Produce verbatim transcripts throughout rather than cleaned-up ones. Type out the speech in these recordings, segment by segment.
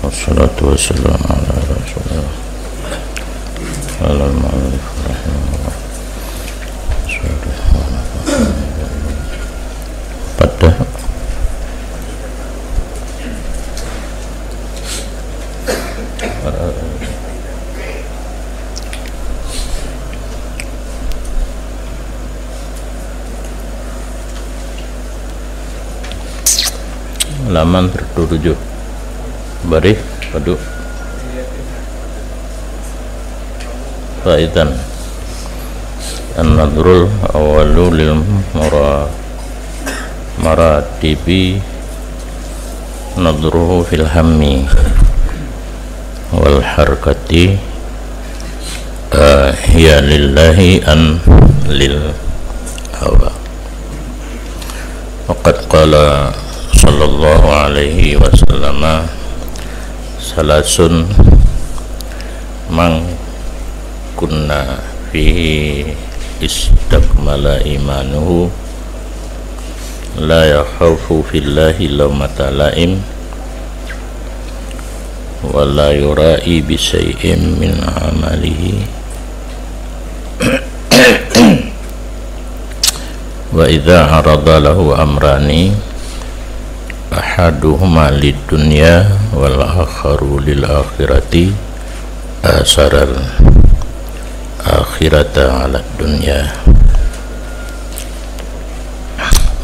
Wassalatu wassalamu ala Rasulillah. Qala al-mu'allif rahimahullah. Fatah. Halaman seratus tujuh. Baris padum. Faizan. An-nadhrul awwalu lil mura-, maratibi nadhruhu fil hammi wal harkati, eh, hiya lillahi am lil hawa. Wa qad qala sallallahu alaihi wasallama, "Salasun man kunna fihi istakmala imanuhu, la yakhafu fillahi laumata laim, wa la yura'i bi syai'in min amalihi." Wa idza arada lahu amrani, ahaduhuma lid dunya wal akharu lil akhirati, asaral akhirata 'alad dunya.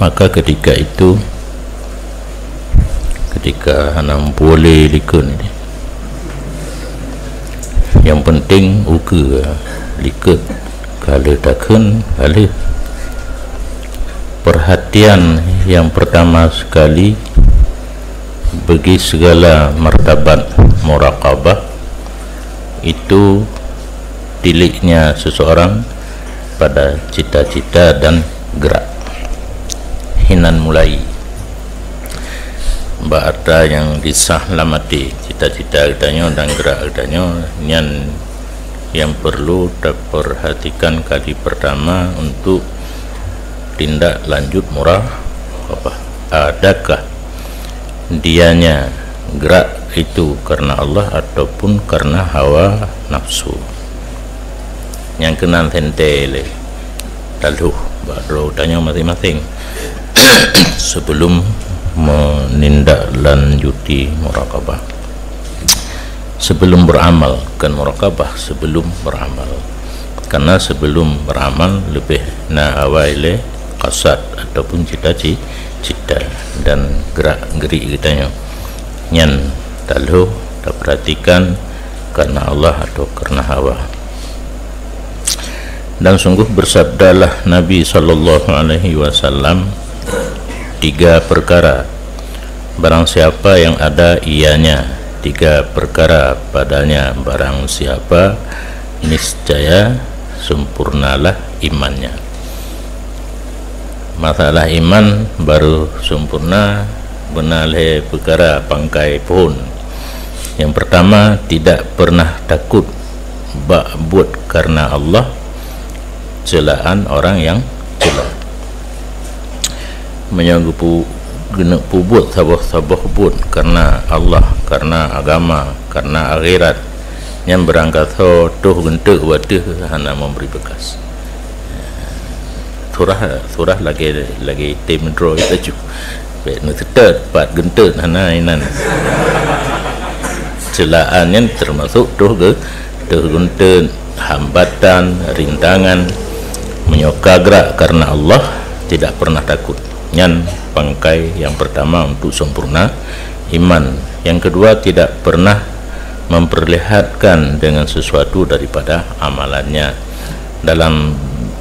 Maka ketika itu, ketika hana boleh likot ini, yang penting ukeue likot, ka lheueh takheun, ka lheueh. Perhatian yang pertama sekali bagi segala martabat muraqabah itu tiliknya seseorang pada cita-cita dan gerak. Hinan mulai bak atra nyang disah lam até, cita-cita geutanyoe dan gerak geutanyoe nyan yang perlu taperhatikan kali pertama untuk tindak lanjut muraqabah. Adakah dianya gerak itu karena Allah ataupun karena hawa nafsu? Nyang keunan sente lé taloh bak droe tanyoe maséng-maséng sebelum menindaklanjuti muraqabah. Sebelum beramal, bukan muraqabah, sebelum beramal. Karena sebelum beramal leubeh na awai lé kasad ataupun cita-ci-, cita dan gerak-gerik geutanyoe. Nyan taloh taperhatikan karena Allah atau karena hawa. Dan sungguh bersabdalah Nabi sallallahu alaihi wasallam, tiga perkara, barang siapa yang ada ianya tiga perkara padanya, barang siapa niscaya sempurnalah imannya. Masalah iman baru sempurna beuna lhée peukara pangkai phon. Nyang pertama, tidak pernah takut bak buet karena Allah, celaan orang yang cela. Meunyoe geupeu-, geuneuk peubuet saboh-saboh buet karena Allah, karena agama, karena akhirat, nyan beurangkasoe toh geunteuk wateuh hana memberi bekas. Surah, surah lagée, lagée item droe laju. Bék neuseutôt pat geunteut hana inan. Celaan nyan teumasok toh geu-, toh geunteut, hambatan, rintangan. Meunyoe ka gerak karena Allah, tidak pernah takut. Nyan pangkai yang pertama untuk sempurna iman. Yang kedua, tidak pernah memperlihatkan dengan sesuatu daripada amalannya. Dalam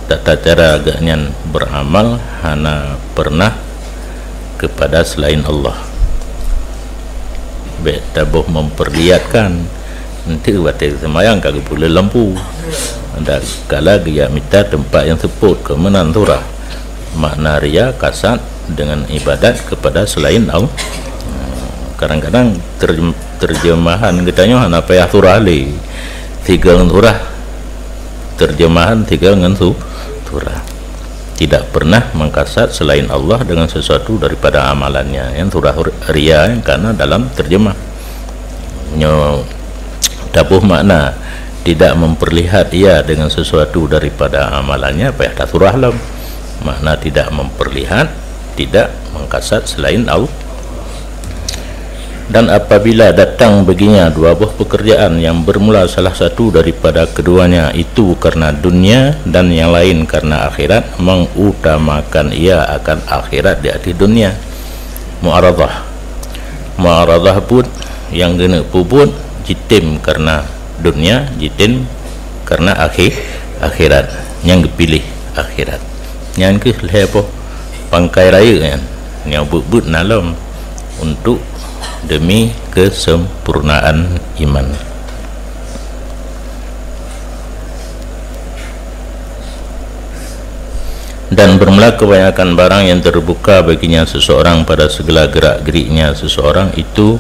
tata cara gobnyan beramal, hana pernah kepada selain Allah. Bék taboh memperlihatkan, enteuk watée seumayang ka geupeuleueh lampu. Dak kala geujak mita teumpat nyang seupôt keu meunan surah. Makna ria kasad dengan ibadat kepada selain Allah. Kadang-kadang terjem-, terjemahan geutanyoe hana payah surah lé. Sigoe ngon surah, terjemahan sigoe ngon su-, surah. tidak pernah mengkasat selain Allah dengan sesuatu daripada amalannya. Yang surah ria yang kana dalam terjemah. Nyoe taboh makna tidak memperlihat ia dengan sesuatu daripada amalannya, payah tasurah lom. Makna tidak memperlihat, tidak mengkasat selain Allah. Dan apabila datang baginya dua boh pekerjaan yang bermula salah satu daripada keduanya itu karena dunia dan yang lain karena akhirat, mengutamakan ia akan akhirat di atas dunia. Mu'aradah. Mu'aradah buet nyang geuneuk peubuet jitem karena dunia, jitem karena akhi-, akhirat. Nyang geupiléh akhirat. Nyan keuh lhée boh pangkai rayeuk nyan, nyang buet-buet na lom untuk demi kesempurnaan iman. Dan bermula kebanyakan barang yang terbuka baginya seseorang pada segala gerak-geriknya seseorang itu,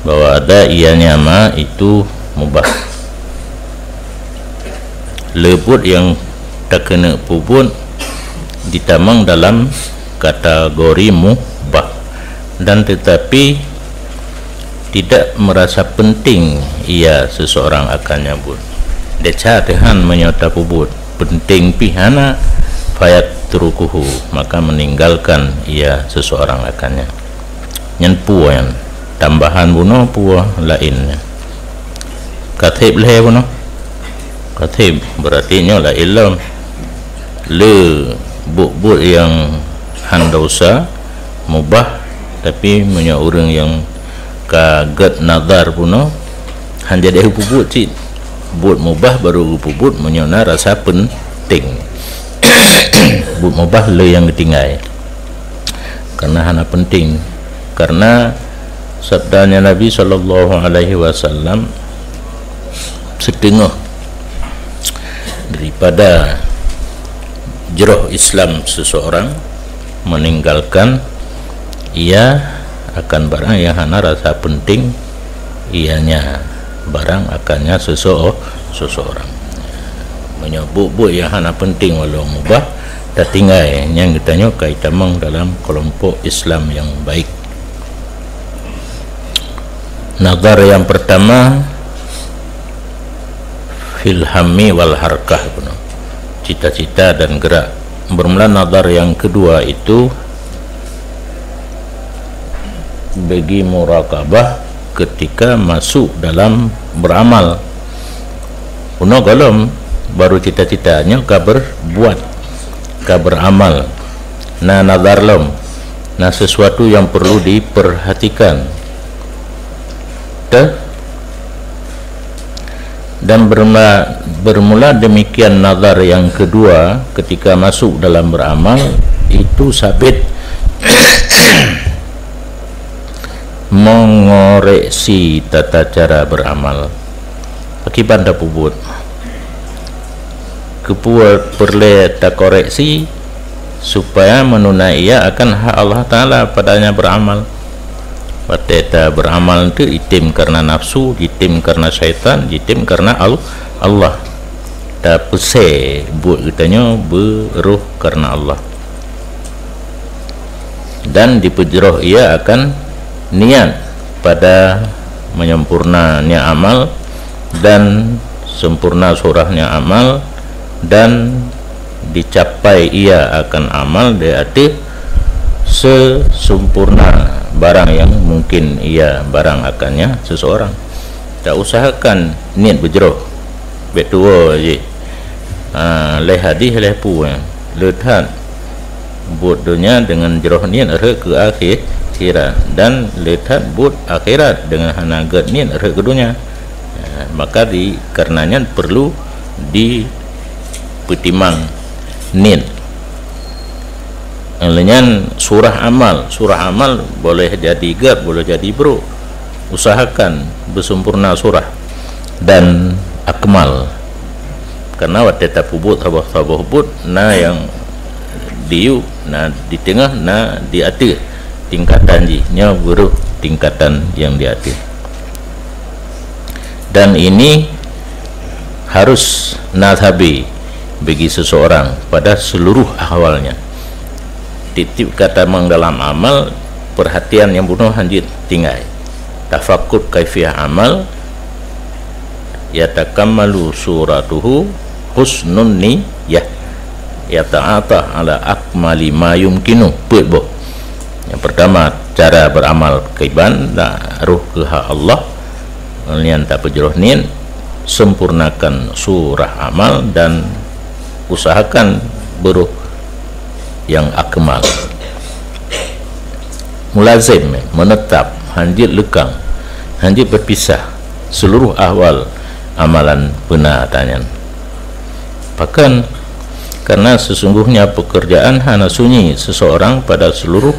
bahwa ada ianya ma itu mubah. Le buet nyang takeuneuk peubuet ditamong dalam kategori mubah, dan tetapi tidak merasa penting ia seseorang akan nyan buet. Desya teuhan meunyoe tapeubuet, penting pih hana, fayatrukuhu, maka meninggalkan ia seseorang akan nyan. Nyan peue nyan, tambahan bunoe peue laén nyan. Ka theb lhée bunoe. Ka theb, berarti nyoe laén lom. Le buet-buet nyang hán desya, mubah, tapi meunyoe ureuëng nyang ka gét nazar bunoe, hán jadi geupeubuet cit. Buet mubah baru geupeubuet meunyoe na rasa penting. Buet mubah le nyang geutinggai. Karena hana penting. Karena sabdanya Nabi sallallahu alaihi wasallam, seutengah daripada jroh Islam seseorang meninggalkan ia akan barang yang hana rasa penting ianya barang akannya seseo-, seseorang. Meunyoe buet-buet nyang hana penting walau mubah tatinggai, nyan geutanyoe ka itamong dalam kelompok Islam yang baik. Nazar yang pertama, fil hammi wal harkah, cita-cita dan gerak. Bermula nazar yang kedua itu bagi murakabah ketika masuk dalam beramal. Unoe gohlom baru cita-cita, nyoe ka berbuat, ka beramal. Na nazar lom, na sesuatu yang perlu diperhatikan. Teuh, dan bermula, bermula demikian nazar yang kedua ketika masuk dalam beramal, itu sabit mengoreksi tata cara beramal. Pakriban tapeubuet? Keupeue peureulée takoreksi? Supaya meununaikan akan hak Allah Taala padanya beramal. Watée taberamal tu jitem karena nafsu, jitem karena syaitan, jitem karena Al-, Allah. Tapeusé buet geutanyoe beuroh karena Allah. Dan dipeujroh ia akan niat pada menyempurnanya amal dan sempurna surahnya amal, dan dicapai ia akan amal di ateueh sesempurna barang yang mungkin ia barang akannya seseorang. Tausahakan niet beujroh, bék tuwoe jih. Ha, lhée hadih lhée peue, le that buet donya dengan jroh niet rhot keu akhi-, akhirat, dan le that buet akhirat dengan hana gét niet rhot keu donya. Ha, maka di, kareuna nyan perlu dipeutimang niet. Lheueh nyan surah amal, surah amal boleh jadi gét, boleh jadi brok. Usahakan beusempurna surah dan akmal. Karena watée tapeubuet saboh-saboh buet, na nyang diyue, na di teungoh, na di ateueh tingkatan jih. Nyoe baru tingkatan nyang di ateueh. Dan ini harus na sabe bagi seseorang pada seluruh ahwalnya. Tiep-tiep ka tamong dalam amal, perhatian nyang bunoe hanjeuet tinggai. Tafakud kaifiyah amal, yatakammalu suratuhu husnun niyah, yata'ata ala akmali ma yumkinu. Peuet boh. Yang pertama, cara beramal kiban, na roh keuhak Allah, nyan tapeujroh niet, sempurnakan surah amal dan usahakan beurôh yang akmal. Mulazim, menetap, hanjeuet leukang, hanjeuet berpisah seluruh ahwal amalan beuna tanyan. Pakon? Karena sesungguhnya pekerjaan hana sunyi seseorang pada seluruh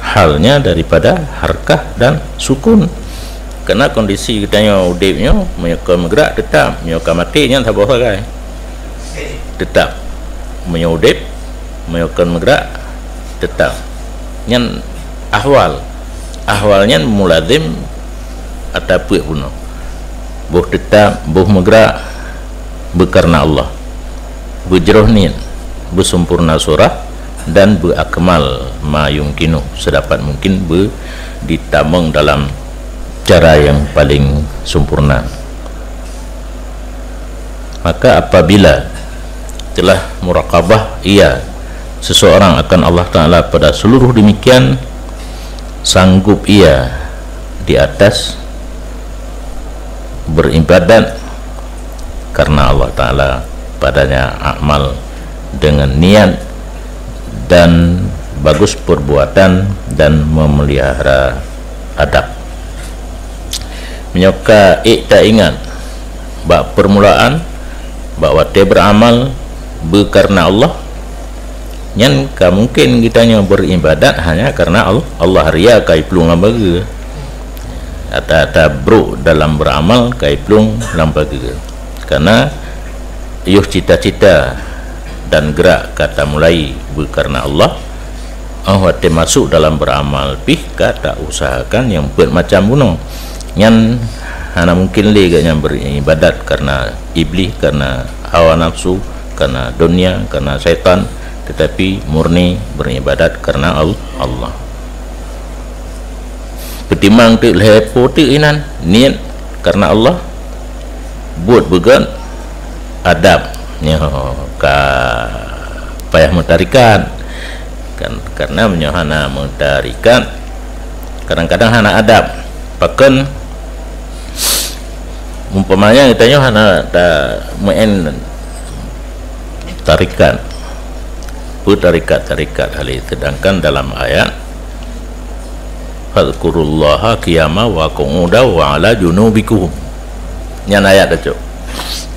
halnya daripada harkah dan sukun. Karena kondisi geutanyoe udeb nyoe, meunyoe kon meugerak tetap, meunyoe ka maté nyan saboh sagai. Tetap. Meunyoe udeb, meunyoe kon meugerak, tetap. Nyan ahwal. Ahwal nyan mulazim ata peuet bunoe. Boh tetap, boh meugerak, beukareuna Allah. Beujroh niet, beusempurna surah, dan beuakmal ma yumkinu, sedapat mungkin beu ditamong dalam cara yang paling sempurna. Maka apabila telah muraqabah ia seseorang akan Allah Ta'ala pada seluruh demikian, sanggup ia di atas beribadat karena Allah Ta'ala padanya amal dengan niat dan bagus perbuatan dan memelihara adab. Meunyoe ka ék taingat bak peurmulaan, bak watée beuramal beukareuna Allah, nyan ka mungken geutanyoe beuribadat hanya kareuna Allah. Allah ria ka iplueng lam bageue, ata-ata brok dalam beuramal ka iplueng lam bageue. Kareuna yoh cita-cita dan gerak ka tamulai beukareuna Allah, óh watée masôk dalam beuramal pih ka tausahakan nyang peuet macam bunoe. Nyan hana mungken lé geuhnyan beuribadat kareuna iblih, kareuna hawa nafsu, kareuna donya, kareuna syaitan, teutapi murni beuribadat kareuna Al-, Allah. Peutimang teuk lhée po teuk inan, niet kareuna Allah, buet beugét, adab nyoe ka payah meutarikat. Kan, kareuna meunyoe hana meutarikat, kadang-kadang hana adab. Pakon? Umpamanya geutanyoe hana ta meu'en tarikat, peue tarikat-tarikat hali, sedangkan dalam ayat, "Fadzkurullaha qiyama wa qu'uda wa 'ala junubikum." Nyan ayat teucok.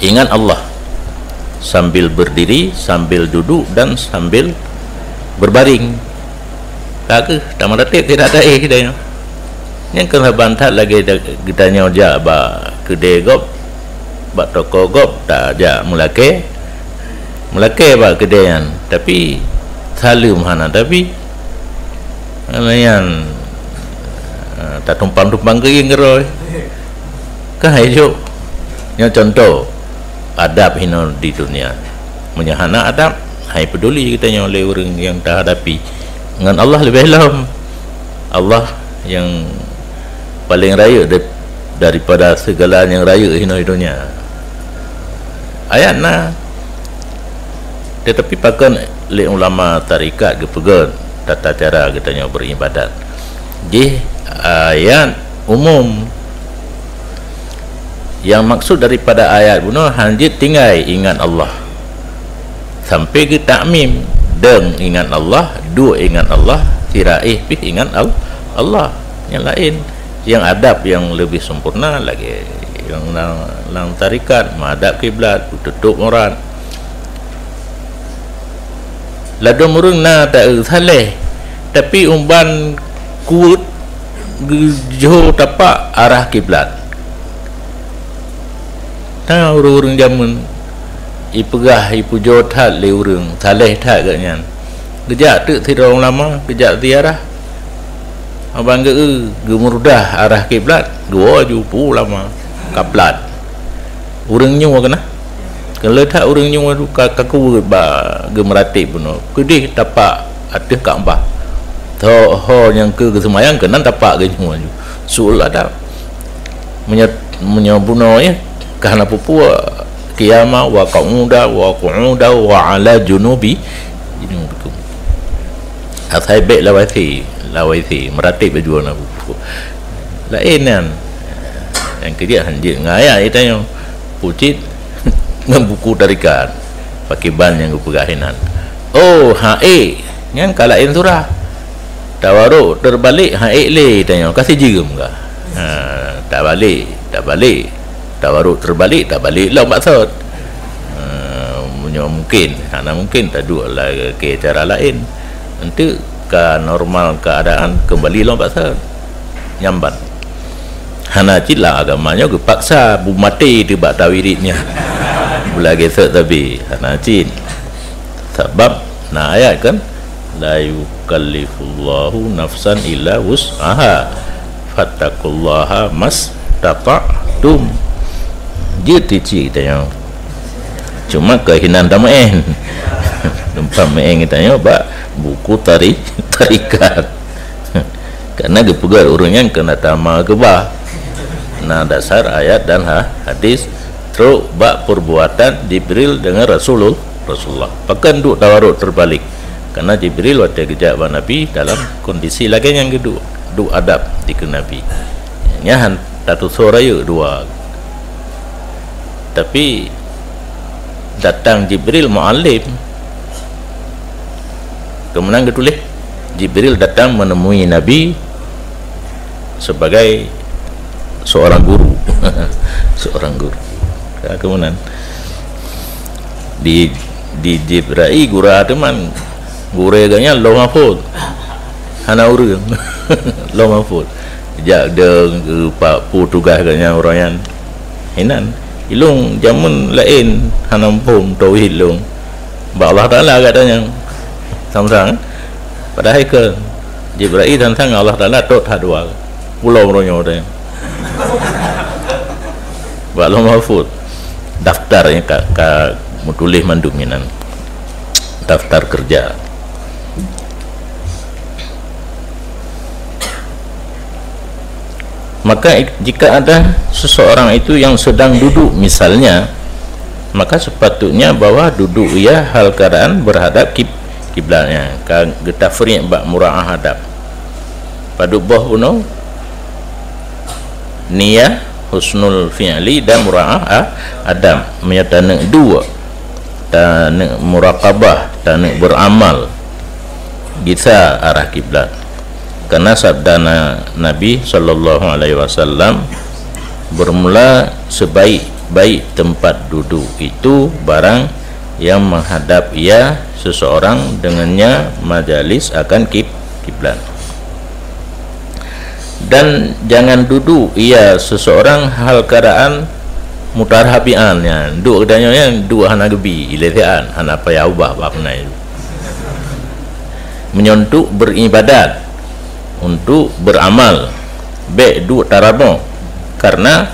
Ingat Allah sambil berdiri, sambil duduk, dan sambil berbaring. Ka keuh, tameudaték tidak ada éh geutanyoe. Nyang keuh saban that lagée da-, geutanyoe jak bak keudée gob, bak toko gob, tajak meulakée. Meulakée bak keudée nyan, tapi saleuem hana, tapi nyan, ah, tatumpang-tumpang keuieng keudroe. Kan hai jok. Nyoe contoh adab hinoe di dunia. Meunyoe hana adab, hai peuduli geutanyoe lé ureuëng nyang tahadapi. Ngon Allah leubeh lom. Allah nyang paleng rayeuk da-, daripada segala nyang rayeuk hinoe di dunia. Ayat na, teutapi pakon lé ulama tarikat geupeugét tata cara geutanyoe beuribadat. Jih ayat umum. Nyang maksud daripada ayat bunoe hanjeuet tinggai ingat Allah. Sampai geutakmim, dong ingat Allah, duek ingat Allah, sira éh pih ingat Al-, Allah. Nyang laén, nyang adab nyang leubeh sempurna lagée nyang lam, lam tarikat, madab kiblat, beututôp aurat. Ladôm ureuëng na ta-eu saleh, tapi uban kuweuet geujho tapak arah kiblat. Na ureuëng-ureuëng jameun ipeugah, ipujoe that lé ureuëng, saleh that geuhnyan. Geujak teuk sidroe ulama, geujak ziarah. Abang geu-, geumeurudah arah kiblat, geuwoe ju pu ulama, kaplat. Ureuëng nyoe keunan. Keu le that ureuëng nyoe ka, ka keuweuet ba geumeuratéb bunoe. Keudeh tapak ateueh Ka'bah. Tho ho nyang keu geuseumayang keunan tapak geuh nyoe. Su'ul adab. Meunyoe, meunyoe bunoe, ya, ka hana peue-peue, qiyama wa qu'uda wa qu'uda wa ala junubi, junubikum. Asai bék lawai si, lawai si, meuratéb baju na buku. Laén nyan. Nyang keujeuet hanjeuet ngon ayat geutanyoe. Pucit ngon buku tarekat. Pakriban nyang geupeugah inan. Oh, ha ék. Nyan ka laén surah. Tawaruk terbalik, ha ék lé tanyoe. Ka sijeuem ka. Ha, tabalek, tabalek. Tawaruk terbalik, tabalek lom bak sot. Ha, meunyoe mungkin, hana mungkin taduek lagée cara laén. Enteuk ka normal keadaan, keumbali lom bak sot. Nyamban. Hana cit lam agama nyoe geupaksa bu maté teuh bak tawirit nyan. Bulagée sot tabi, hana cit. Sabab na ayat kan, "La yukallifullahu nafsan illa wus'aha. Fattaqullaha mastata'tum." Jeuet cit tanyoe. Cuma keuhinan tameu'en. Lumpah meu'en tanyoe bak buku tari-, tarekat. Karena geupeugah ureuëng nyan keuneuk tamah keubah. Na dasar ayat dan ha-, hadis trok bak perbuatan Jibril dengan Rasulul-, Rasulullah. Pakon duek tawaruk terbalik? Karena Jibril watée geujak bak Nabi dalam kondisi lagée nyan geuduek, duek adab dikeue Nabi. Nyan han tatusoe rayeuk dua. Tapi datang Jibril muallim, keumeunang geutuléh, Jibril datang menemui Nabi sebagai seorang guru. Seorang guru. Ya, keumeunang. Di, di Jibril gura teuma gurée geuh nyan Lauh Mahfuz. Hana ureuëng. Lauh Mahfuz. Jak deueng keu pak pu tugaih geuh nyan ureuëng nyan. Inan. Ilong jameun laén hana muphom tauhid lôn. Bak Allah Taala gata nyang sang-sang. Padahai keu Jibril sang-sang Allah Taala tot ha dua. Pulo meuronyong teuh. Bak Lauh Mahfuz. Daftar nyang ka, ka meutuléh mandum nyan. Daftar kerja. Maka, jika ada seseorang itu yang sedang duduk, misalnya, maka sepatutnya bahwa duduk ia hal keadaan berhadap kib-, kiblatnya. Ka geutafriq bak mura'ah adab. Padub boh bunoe, niyah, husnul fi'li, dan mura'ah a-, adab. Meunyoe taneuk duek, taneuk muraqabah, taneuk beuramal, gisa arah kiblat. Karena sabda na-, Nabi sallallahu alaihi wasallam, "Bermula sebaik-baik tempat duduk itu barang yang menghadap ia seseorang dengannya majalis akan kib-, kiblat." Dan jangan duduk ia seseorang hal keadaan mutarabian, ya, duduk geutanyoe nyan duduk hana geubi, ilée-lehan, hana payah ubah bak meunan. Meunyoe untuk beribadat, untuk beramal, bék duduk taramoh, karena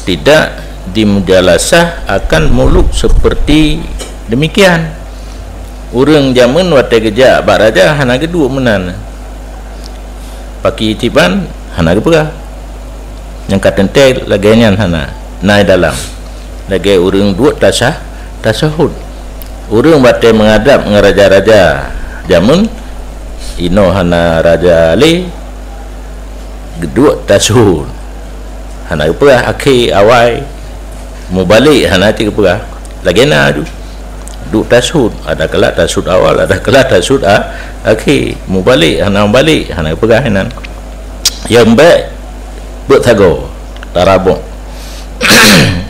tidak dimujalasah akan muluk seperti demikian. Ureuëng jameun watée geujak bak raja hana geuduek meunan. Paki tiban hana geupeugah. Nyang ka teuntée lagée nyan hana. Na dalam. Lagée ureuëng duek tasah-, tasahud. Ureuëng watée meuadab ngon raja-raja jameun, inoe hana raja lé, geuduek tasahud. Hana geupeugah akhé, awai, mubalek hana cit geupeugah. Lagée na ju. Duek tasahud, ada kala tasahud awal, ada kala tasahud a-, akhé. Mubalek hana mubalek, hana geupeugah inan. Nyang bék beuet sagoe, tarabok.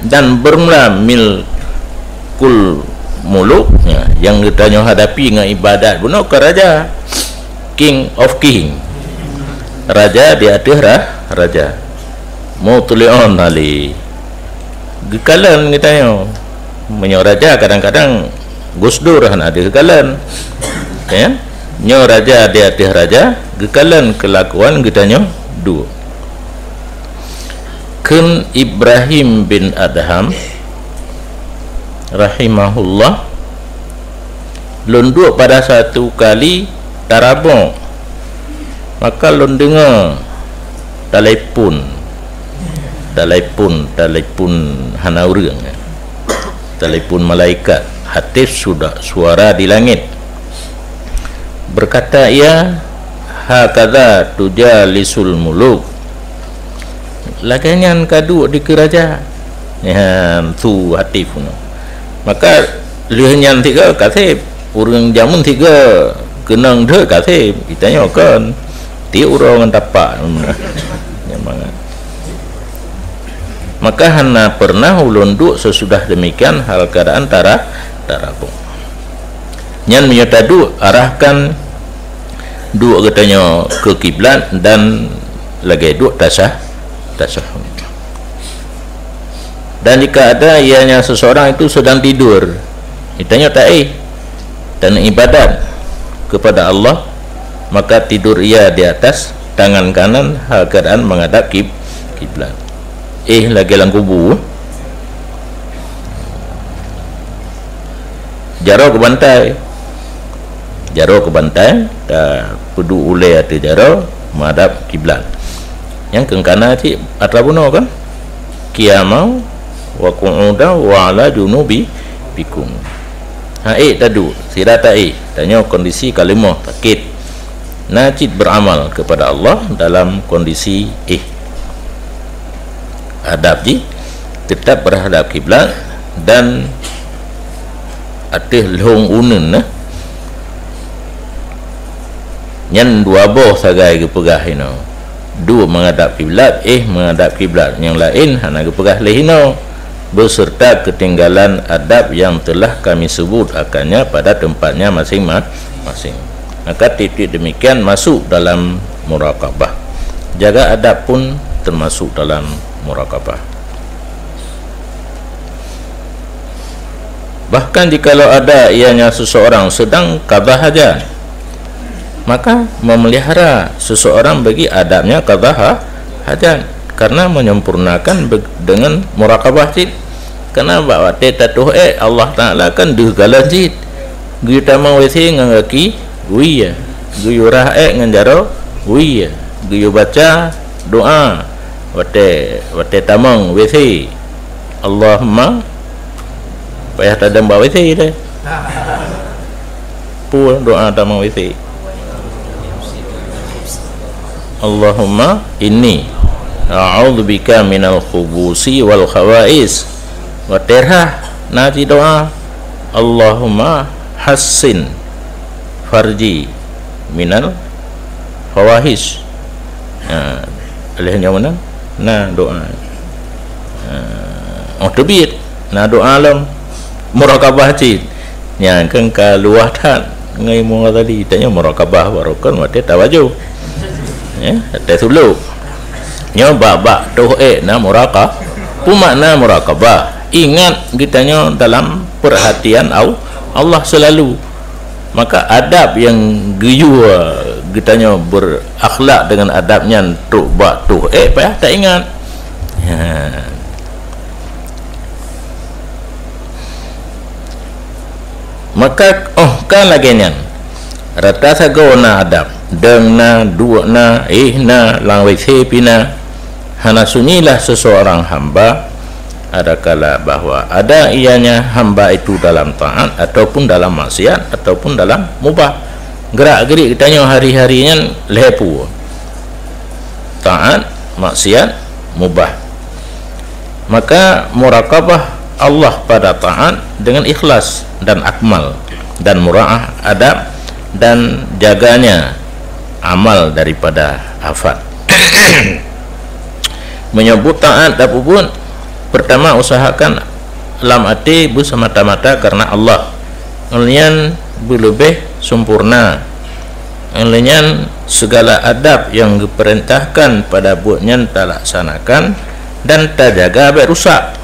Dan bermula milkul muluk, ya, nyang geutanyoe hadapi ngon ibadat bunoe keu raja. King of king. Raja di ateueh ra-, raja. Mutli'un ali. Geukalon geutanyoe. Meunyoe raja kadang-kadang Gus Dur hana ada geukalon. Ya. Nyoe raja di ateueh raja, geukalon keulakuan geutanyoe dua. Kheun Ibrahim bin Adham, rahimahullah, lôn duek pada satu kali tarabok, maka lôn deungoe talepon, talepon, talepon hana ureuëng, talepon malaikat, hatif sudah suara di langit. Berkata ia, "Hakadha tujalisul muluk." Lagée nyan ka duek di keuraja. Nyan su hatif nyoe. Maka lheueh nyan tiga kaseb, ureuëng jameun tiga keunong deuek kaseb, geutanyoe kon. Tiep uroe ngon tapak. Nyan mangat. Maka hana pernah ulôn duek sesudah demikian hal keadaan tara-, tarabok. Nyan meunyoe taduek, arahkan duek geutanyoe ke kiblat dan lagée duek tasah-, tasyahud. Dan jika ada ianya seseorang itu sedang tidur, geutanyoe taéh dan ibadat kepada Allah, maka tidur ia di atas tangan kanan hal keadaan menghadap kib-, kiblat. Éh lagée lam kubu. Jaroe keu bantai. Jaroe keu bantai, tapeuduek ulée ateueh jaroe, meuhadab kiblat. Nyang keu kana cit atra bunoe kan? Qiyaman wa qu'udan wa 'ala junubi-, bikum. Ha éh taduek, sira taéh, tanyoe kondisi ka leumoh, sakét. Na cit beramal kepada Allah dalam kondisi éh. Adab jih tetap berhadap kiblat dan ateueh lhong uneuen, nah. Nyan dua boh sagai geupeugah inoe. Duek menghadap kiblat, éh menghadap kiblat. Nyang laén hana geupeugah lé inoe. Beserta ketinggalan adab yang telah kami sebut akannya pada tempatnya masing-ma-, masing. Maka titik demikian masuk dalam muraqabah. Jaga adab pun termasuk dalam muraqabah. Bahkan jikalau ada ianya seseorang sedang qadha hajat, maka memelihara seseorang bagi adabnya qadha ha-, hajat, karena menyempurnakan be-, dengan muraqabah cit. Karena bak watée tatoh ék, Allah Taala kan deuh galon cit. Geuyue tamong W C ngon gaki wie, geuyue rhah ék ngon jaroe wie, geuyue baca doa watée, watée tamong W C. Allahumma, payah tadong bak W C deh. Peue doa tamong W C? Allahumma inni a'udzubika minal khubusi wal khaba'is. Watée rhah na cit doa, Allahumma hassin farji minal fawahish. Ha, lheueh nyoe meunan na doa. Ha, oh teubiet na doa lom. Muraqabah cit. Nyan kan ka luwah that ngon Imam Ghazali. Tanyoe muraqabah baroe kon watée tawajoh. Ya, watée suluk. Nyoe bak-bak toh ék na muraqabah. Peue makna muraqabah? Ingat geutanyoe dalam perhatian Al-, Allah selalu. Maka adab nyang geuyue geutanyoe berakhlak dengan adab nyan trok bak toh ék payah taingat. Ha. Maka óh ka lagée nyan, rata sagoe na adab, dong na, duek na, éh na, lam W C pih na. Hana sunyilah seseorang hamba, adakala bahwa ada ianya hamba itu dalam taat ataupun dalam maksiat ataupun dalam mubah. Gerak-gerik geutanyoe hari-hari nyan lhée peue. Taat, maksiat, mubah. Maka muraqabah Allah pada taat dengan ikhlas dan akmal, dan muraah adab, dan jaganya amal daripada afat. Meunyoe buet taat tapeubuet, pertama usahakan lam até beusemata-mata karena Allah. Ngon lagée nyan beuleubeh sempurna. Ngon lagée nyan, segala adab nyang geupeurintahkan pada buet nyan talaksanakan dan tajaga bék rusak.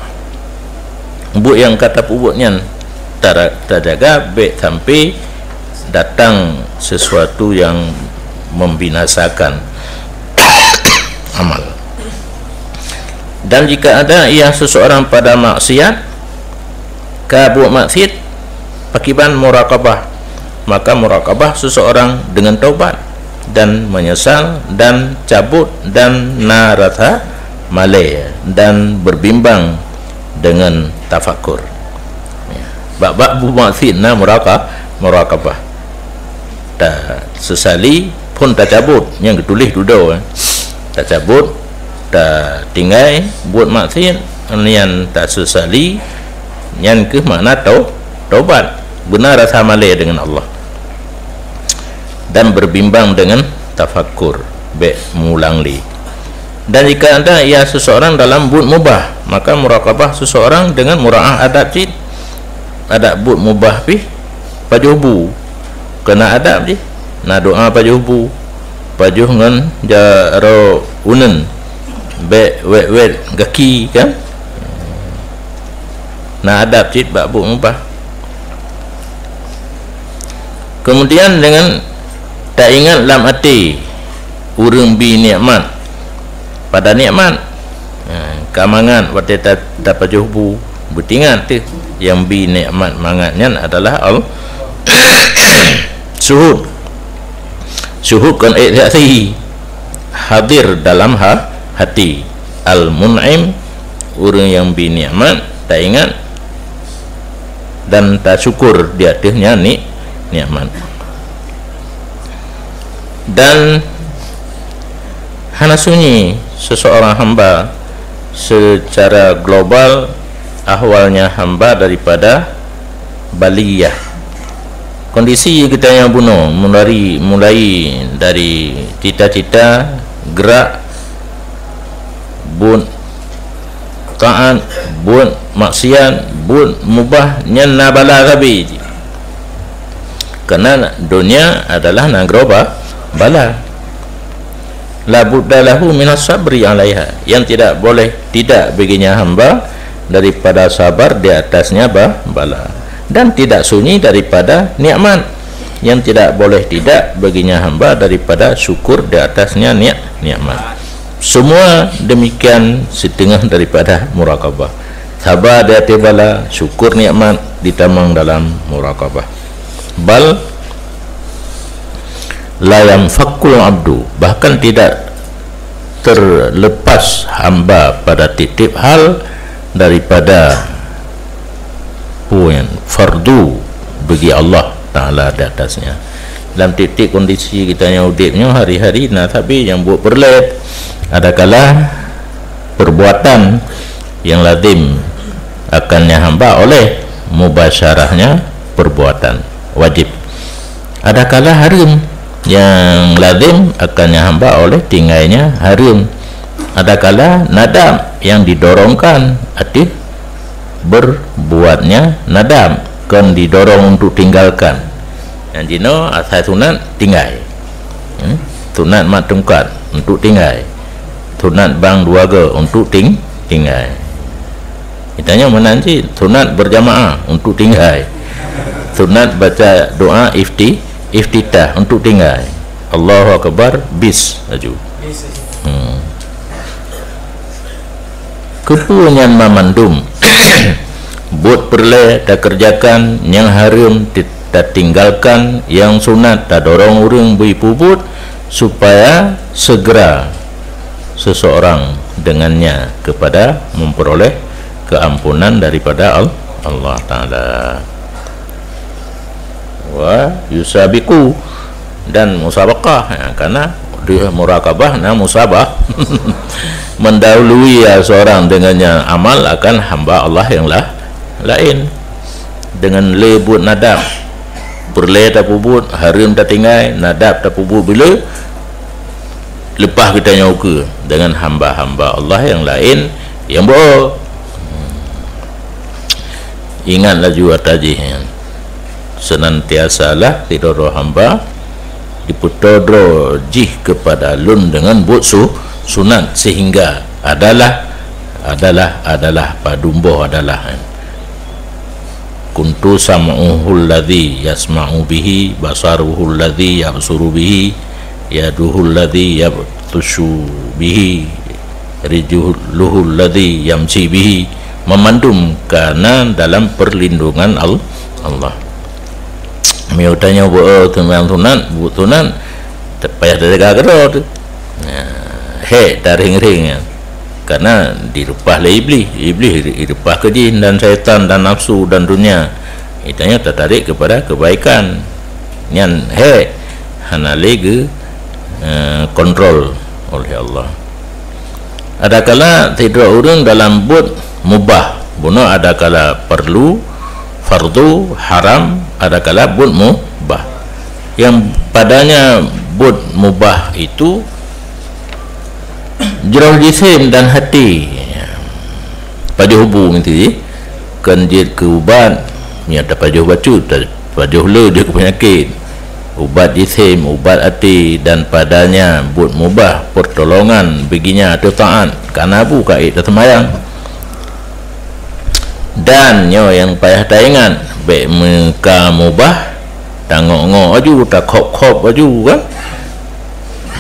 Buet nyang ka tapeubuet nyan tara-, tajaga bék sampai datang sesuatu yang membinasakan amal. Dan jika ada ia seseorang pada maksiat, ka buet maksiat, pakiban muraqabah. Maka muraqabah seseorang dengan taubat dan menyesal dan cabut dan na rasa malée dan berbimbang dengan tafakur. Ya. Bak-bak buet maksiat na muraqa-, muraqabah. Tasesali phon tacabut, nyang geutuléh dudoe, eh. Tacabut, tatinggai buet maksiat, nyan tasesali, nyan keuh makna tau-, taubat. Beuna rasa malée deungon Allah. Dan berbimbang dengan tafakur, bék mulang lé. Dan jika ada ia seseorang dalam buet mubah, maka muraqabah seseorang dengan muraah adab cit. Adab buet mubah pih pajoh bu. Keu na adab jih, na doa pajoh bu, pajoh ngon jaroe uneun, bék wét-wét gaki kan. Na adab cit bak buet mubah. Kemudian dengan taingat lam até ureuëng bi nikmat pada nikmat. Ha, ka mangat watée ta-, tapajoh bu, beutingat teuh nyang bi nikmat mangat nyan adalah Al-, syuhud. Syuhud kon ék saksi, hadir dalam ha-, hati. Al-Mun'im, ureuëng nyang bi nikmat, taingat dan tasyukur di ateueh nyan ni-, nikmat. Dan hana sunyi seseorang hamba secara global ahwalnya hamba daripada baliyah. Kondisi geutanyoe bunoe mulai, mulai dari cita-cita, gerak, buet taát, buet maksiat, buet mubah, nyan na bala sabe jih. Karena dunia adalah nanggroe ba-, bala. La budda lahu minas sabri 'alaiha, yang tidak boleh tidak baginya hamba daripada sabar di atasnya ba-, bala, dan tidak sunyi daripada nikmat, yang tidak boleh tidak baginya hamba daripada syukur di atasnya ni-, nikmat. Semua demikian setengah daripada muraqabah. Sabar di ateueh bala, syukur nikmat ditamong dalam muraqabah. Bal la yanfakkul abdu, bahkan tidak terlepas hamba pada tiep-tiep hal daripada peue nyan fardu bagi Allah Taala di atasnya. Dalam tiep-tiep kondisi geutanyoe udép nyoe hari-hari na sabe nyang buet peureulée, adakala perbuatan yang lazim akannya hamba oleh mubasyarahnya perbuatan wajib. Adakala hareuem, yang lazim akannya hamba oleh tinggaina hareuem. Adakala nadab yang didorongkan ateueh berbuatnya nadab, kon didorong untuk tinggalkan. Nyang jinoe asai sunat tinggai. Hmm? Sunat mat tungkat untuk tinggai. Sunat bang dua go untuk ting-, tinggai. Geutanyoe meunan cit, sunat berjamaah untuk tinggai. Sunat baca doa ifti-, iftitah untuk tinggai. Allahu Akbar, bis laju. Hmm. Keupeue nyan mamandum? Buet peureulée takeureujakan, nyang hareuem ti-, tatinggalkan, nyang sunat tadorong ureuëng beuipubuet, supaya segera seseorang dengannya kepada memperoleh keampunan daripada Al-, Allah Taala. Wa yusabiqu, dan musabaqah. Ha, karena di muraqabah na musabah. Mendahului ya seorang dengannya amal akan hamba Allah yang la-, lain. Dengan le buet nadab. Peureulée tapubuet, hareuem tatinggai, nadab tapubuet bila leupah geutanyoe ukeue dengan hamba-hamba Allah yang lain yang beuo. Ingat laju ata jih nyan. Senantiasalah sidroe hamba dipeutodroe jih kepada lôn dengan buet su-, sunat, sehingga adalah, adalah, adalah, padum boh adalah. Kuntu sam'uhul ladzi yasma'u bihi, basaruhul ladzi yabsuru bihi, yaduhul ladzi yabtushu bihi, rijluhul ladzi yamshi bihi, Memandum kana dalam perlindungan Al-, Allah. Meunyoe tanyoe beu-, eh, sunat-sunat, buet sunat, payah tajaga keudroe teuh. Nah, hék taréng-réng nyan. Karena direupah lé Iblih. Iblih direupah keu jin dan syaitan dan nafsu dan dunia. Tanyoe tatarék kepada kebaikan. Nyan hék hana lé geu-, eh, kontrol oleh Allah. Adakala sidroe ureuëng dalam buet mubah, bunoe adakala perlu, fardu, haram, adakala buet mubah. Yang padanya buet mubah itu jroh jisim dan hati. Pajoh bu meusti, kan jeuet keu ubat, nyang tapajoh bacut, tapajoh le jeuet keu peunyakét. Ubat jisim, ubat até, dan padanya buet mubah, pertolongan, beuginya ateueh taát, kana bu ka ék taseumayang. Dan nyoe nyang payah taingat, bék meuka mubah, tangok-ngok aju, takhop-khop aju, kan?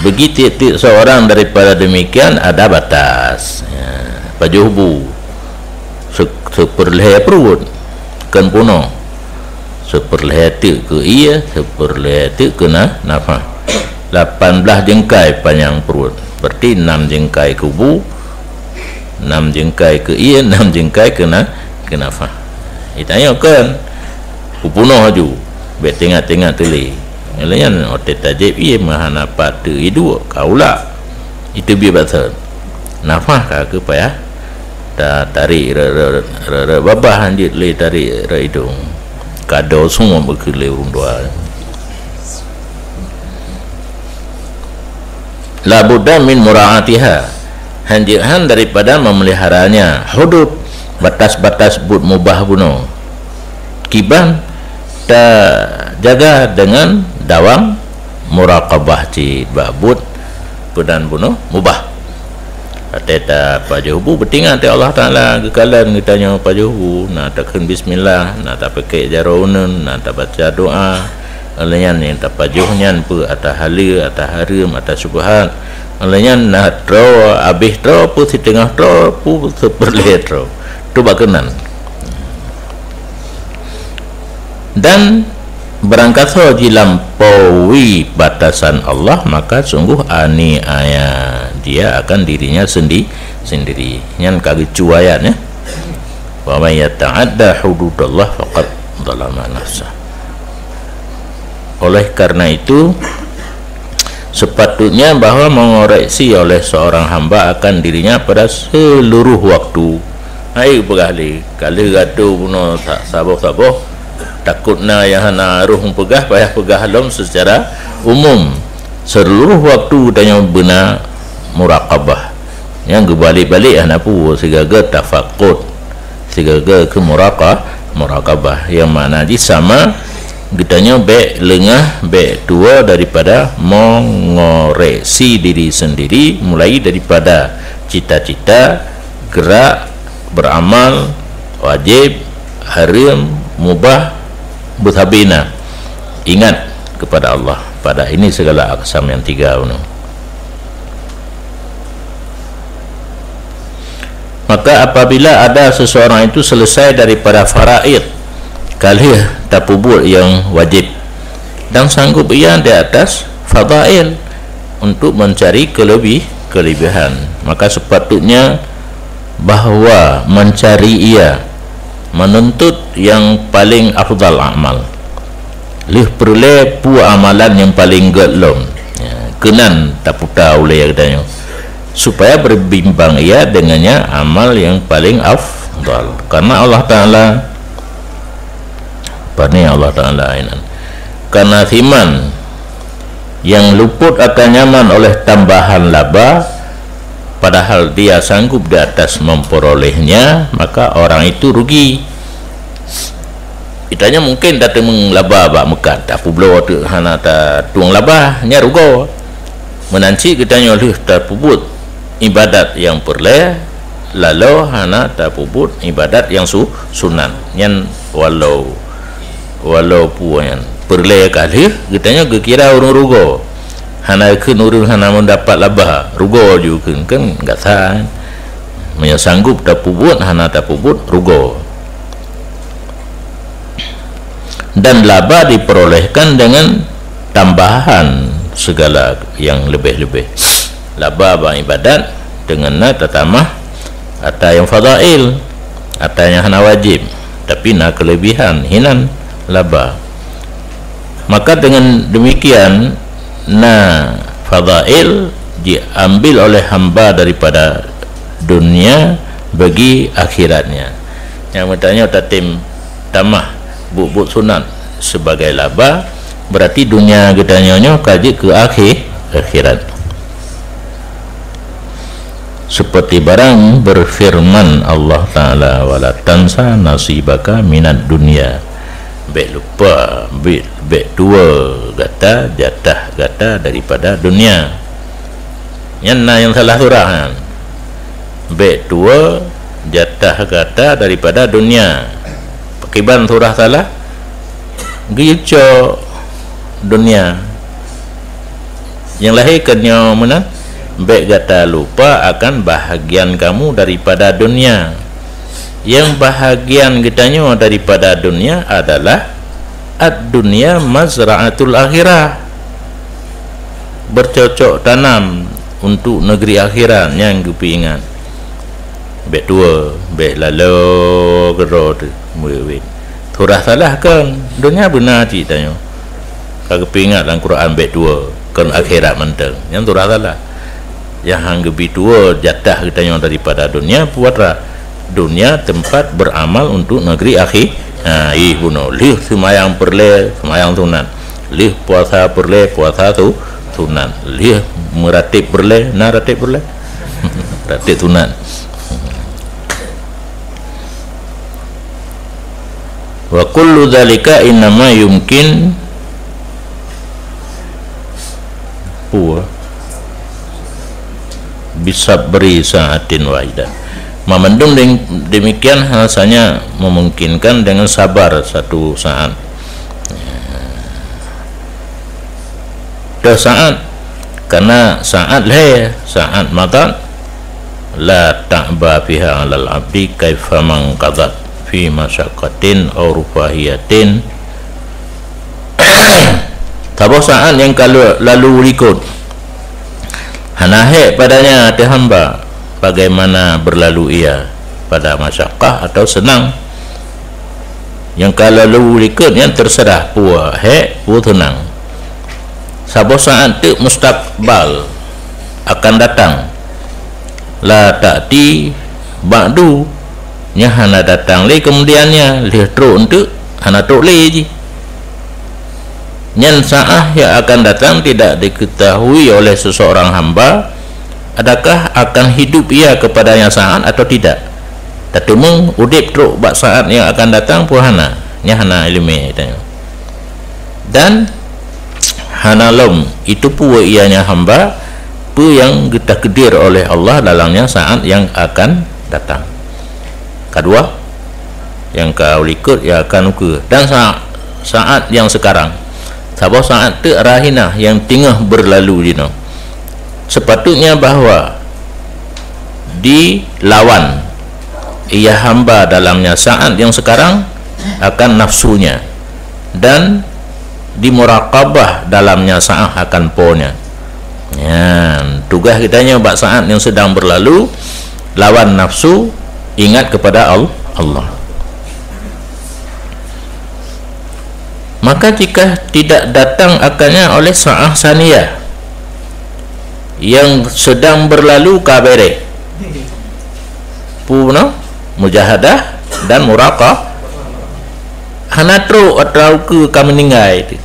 Bagi tiep-tiep seorang daripada demikian ada batas. Ya, pajoh bu. Se-, seperlhée pruet, kan punoh. Seperlhée teuk keu ié, seperlhée teuk keu na-, nafah. Lapan blaih jengkai panyang pruet. Berarti nam jengkai keu bu, nam jengkai keu ié, nam jengkai keu na-, keu nafah. Itanyoe kan, kupunoh aju, bék teuingat-teuingat teuh lé. Nyan watée tajép ié meuhana pat teu iduek, ka ulak. Iteubiet bak thon. Nafah ka keu payah ta-, tarék re-, re-, re-, re-, babah hanjeuet lé tarék re idong. Kado semua beukeue lé ureuëng dua. La budda min mura'atiha. Hanjeuet han daripada memeliharanya, hudud, batas-batas buet mubah bunoe. Kiban tajaga dengan dawam muraqabah cit bak buet peunan bunoe mubah. Watée tapajoh bu, beutingat teuh Allah Taala geukalon geutanyoe pajoh bu, na takheun bismillah, na tapeukék jaroe uneuen, na tabaca doá. Lheueh nyan nyang tapajoh nyan peue ata haleue, ata hareuem, ata syubhat. Lheueh nyan na troe, abéh troe, peue siteungoh troe, peue seupeureulée troe. Teuh bak keunan. Dan barangkasoe jilampaui batasan Allah, maka sungguh aniaya dia akan dirinya sendi-, sendiri. Nyan ka geucue ayat, ya. "Wa may yata'adda hududallah faqad zalama nafsah." Oleh karena itu, sepatutnya bahwa mengoreksi oleh seorang hamba akan dirinya pada seluruh waktu. Hai peugah lé, ka lheueh gatoe bunoe sa-, saboh-saboh, takot na nyang hana harôh peugah, payah peugah lom secara umum. Seluruh waktu tanyoe beuna muraqabah. Nyang geubalek-balek hana peue, sigaga tafakut, sigaga keu muraqa-, muraqabah. Nyang makna jih sama, geutanyoe bék leungah, bék tuwoe daripada mengoreksi diri sendiri, mulai daripada cita-cita, gerak, beramal, wajib, hareuem, mubah, beusabé na. Ingat kepada Allah pada ini segala aqsam yang tiga bunoe. Maka apabila ada seseorang itu selesai daripada faraid, ka lheueh tapeubuet nyang wajib, dan sanggup ia di atas fadail untuk mencari kelebih-, kelebihan, maka sepatutnya bahwa mencari ia, menuntut yang paling afdal amal. Lheueh peureulée peue amalan nyang paleng gét lom. Ya, keunan taputa ulée geutanyoe, supaya berbimbang ia dengannya amal yang paling afdal. Karena Allah Taala, pane Allah Taala inan, karena siman yang luput akan nyaman oleh tambahan laba, padahal dia sanggup di atas memperolehnya, maka orang itu rugi. Geutanyoe mungken tateumeung laba bak meukat, tapubloe teuk hana tatueng laba, nyan rugoe. Meunan cit geutanyoe lheueh tapeubuet ibadat nyang peureulée, laloe hana tapeubuet ibadat nyang su-, sunat. Nyan walau, walau peue nyan peureulée ka lheueh, geutanyoe geukira ureuëng rugoe. Hana kheun ureuëng hana meudapat laba, rugoe ju kheun, kan gata. Meunyoe sanggup tapeubuet, hana tapeubuet, rugoe. Dan laba diperolehkan dengan tambahan segala yang lebih-lebih. Laba bak ibadat deungon na tatamah ata nyang fadail, ata nyang hana wajib, tapi na kelebihan, hinan laba. Maka dengan demikian, na fadail diambil oleh hamba daripada dunia bagi akhiratnya. Nyang meutanyoe tatem tamah buet-buet sunat sebagai laba, berarti dunia geutanyoe nyoe ka jeuet keu akhé-, akhirat. Seperti barang berfirman Allah Ta'ala, "Wala tansa nasibaka minad dunya." Bék lupa, bék, bék tuwo gata jatah gata daripada dunia. Nyan na nyang salah surah nyan. Bék tuwo jatah gata daripada dunia. Pakiban surah salah? Geuyue cok dunia. Nyang lahé keu nyoe meunan, bék gata lupa akan bahagian kamu daripada dunia. Nyang bahagian geutanyoe daripada dunia adalah ad-dunya mazra'atul akhirah. Bercocok tanam untuk negeri akhirat nyang geupeuingat. Bék tuwo, bék laloe keudroe teuh, murit-murit. Surah salah kon, donya beuna cit tanyoe. Ka geupeuingat lam Quran bék tuwo, kon akhirat mantong. Nyan surah salah. Nyang han geubi tuwo jatah geutanyoe daripada donya, puatra. Donya tempat beramal untuk negeri akhi-, ha, ih bunoe. Lheueh seumayang peureulée, seumayang sunat. Lheueh puasa peureulée, puasa tu sunat. Lheueh meuratéb peureulée, na ratéb peureulée. Ratéb sunat. Wa kullu dzalika innama yumkin huwa bisabri sa'atin wahidah. Mamandum deng-, demikian rasanya memungkinkan dengan sabar satu saat. Teuh saat, karena saat lhée, saat matat, la ta'ba fiha 'alal 'abdi kaifa man qadat fi masyaqqatin aw rufahiyatin. Saboh saat nyang ka lalu likot, hana hék padanya ateueh hamba, bagaimana berlalu ia pada masyakkah atau senang. Nyang ka lalu likot nyan terserah peue hék, peue seunang. Saboh saat teuk mustakbal akan datang. La ta'ti ba'du, nyan hana datang lé keumudian nyan, lheueh trok enteuk, hana trok lé jih. Nyan saat yang akan datang tidak diketahui oleh seseorang hamba, adakah akan hidup ia kepadanya saat atau tidak. Tateumeung udeb trok bak saat yang akan datang peue hana, nyan hana iéleumé tanyoe. Dan hana lom itu peue ianya hamba, peue nyang geutakdir oleh Allah dalamnya saat yang akan datang. Kadua, nyang ka likot nyang akan ukeue, dan sa-, saat yang sekarang. Saboh saat teuk rahinah nyang teungoh beurlalu jinoe. Sepatutnya bahwa dilawan ia hamba dalamnya saat yang sekarang akan nafsunya, dan dimuraqabah dalamnya saat akan ponya. Nyan, tugaih geutanyoe bak saat yang sedang berlalu, lawan nafsu, ingat kepada Al-, Allah. Maka jika tidak datang akannya oleh saat saniyah yang sedang berlalu ka béréh. Peue bunoe? Mujahadah dan muraqah-, hana trok atau keu ka meuninggai tu.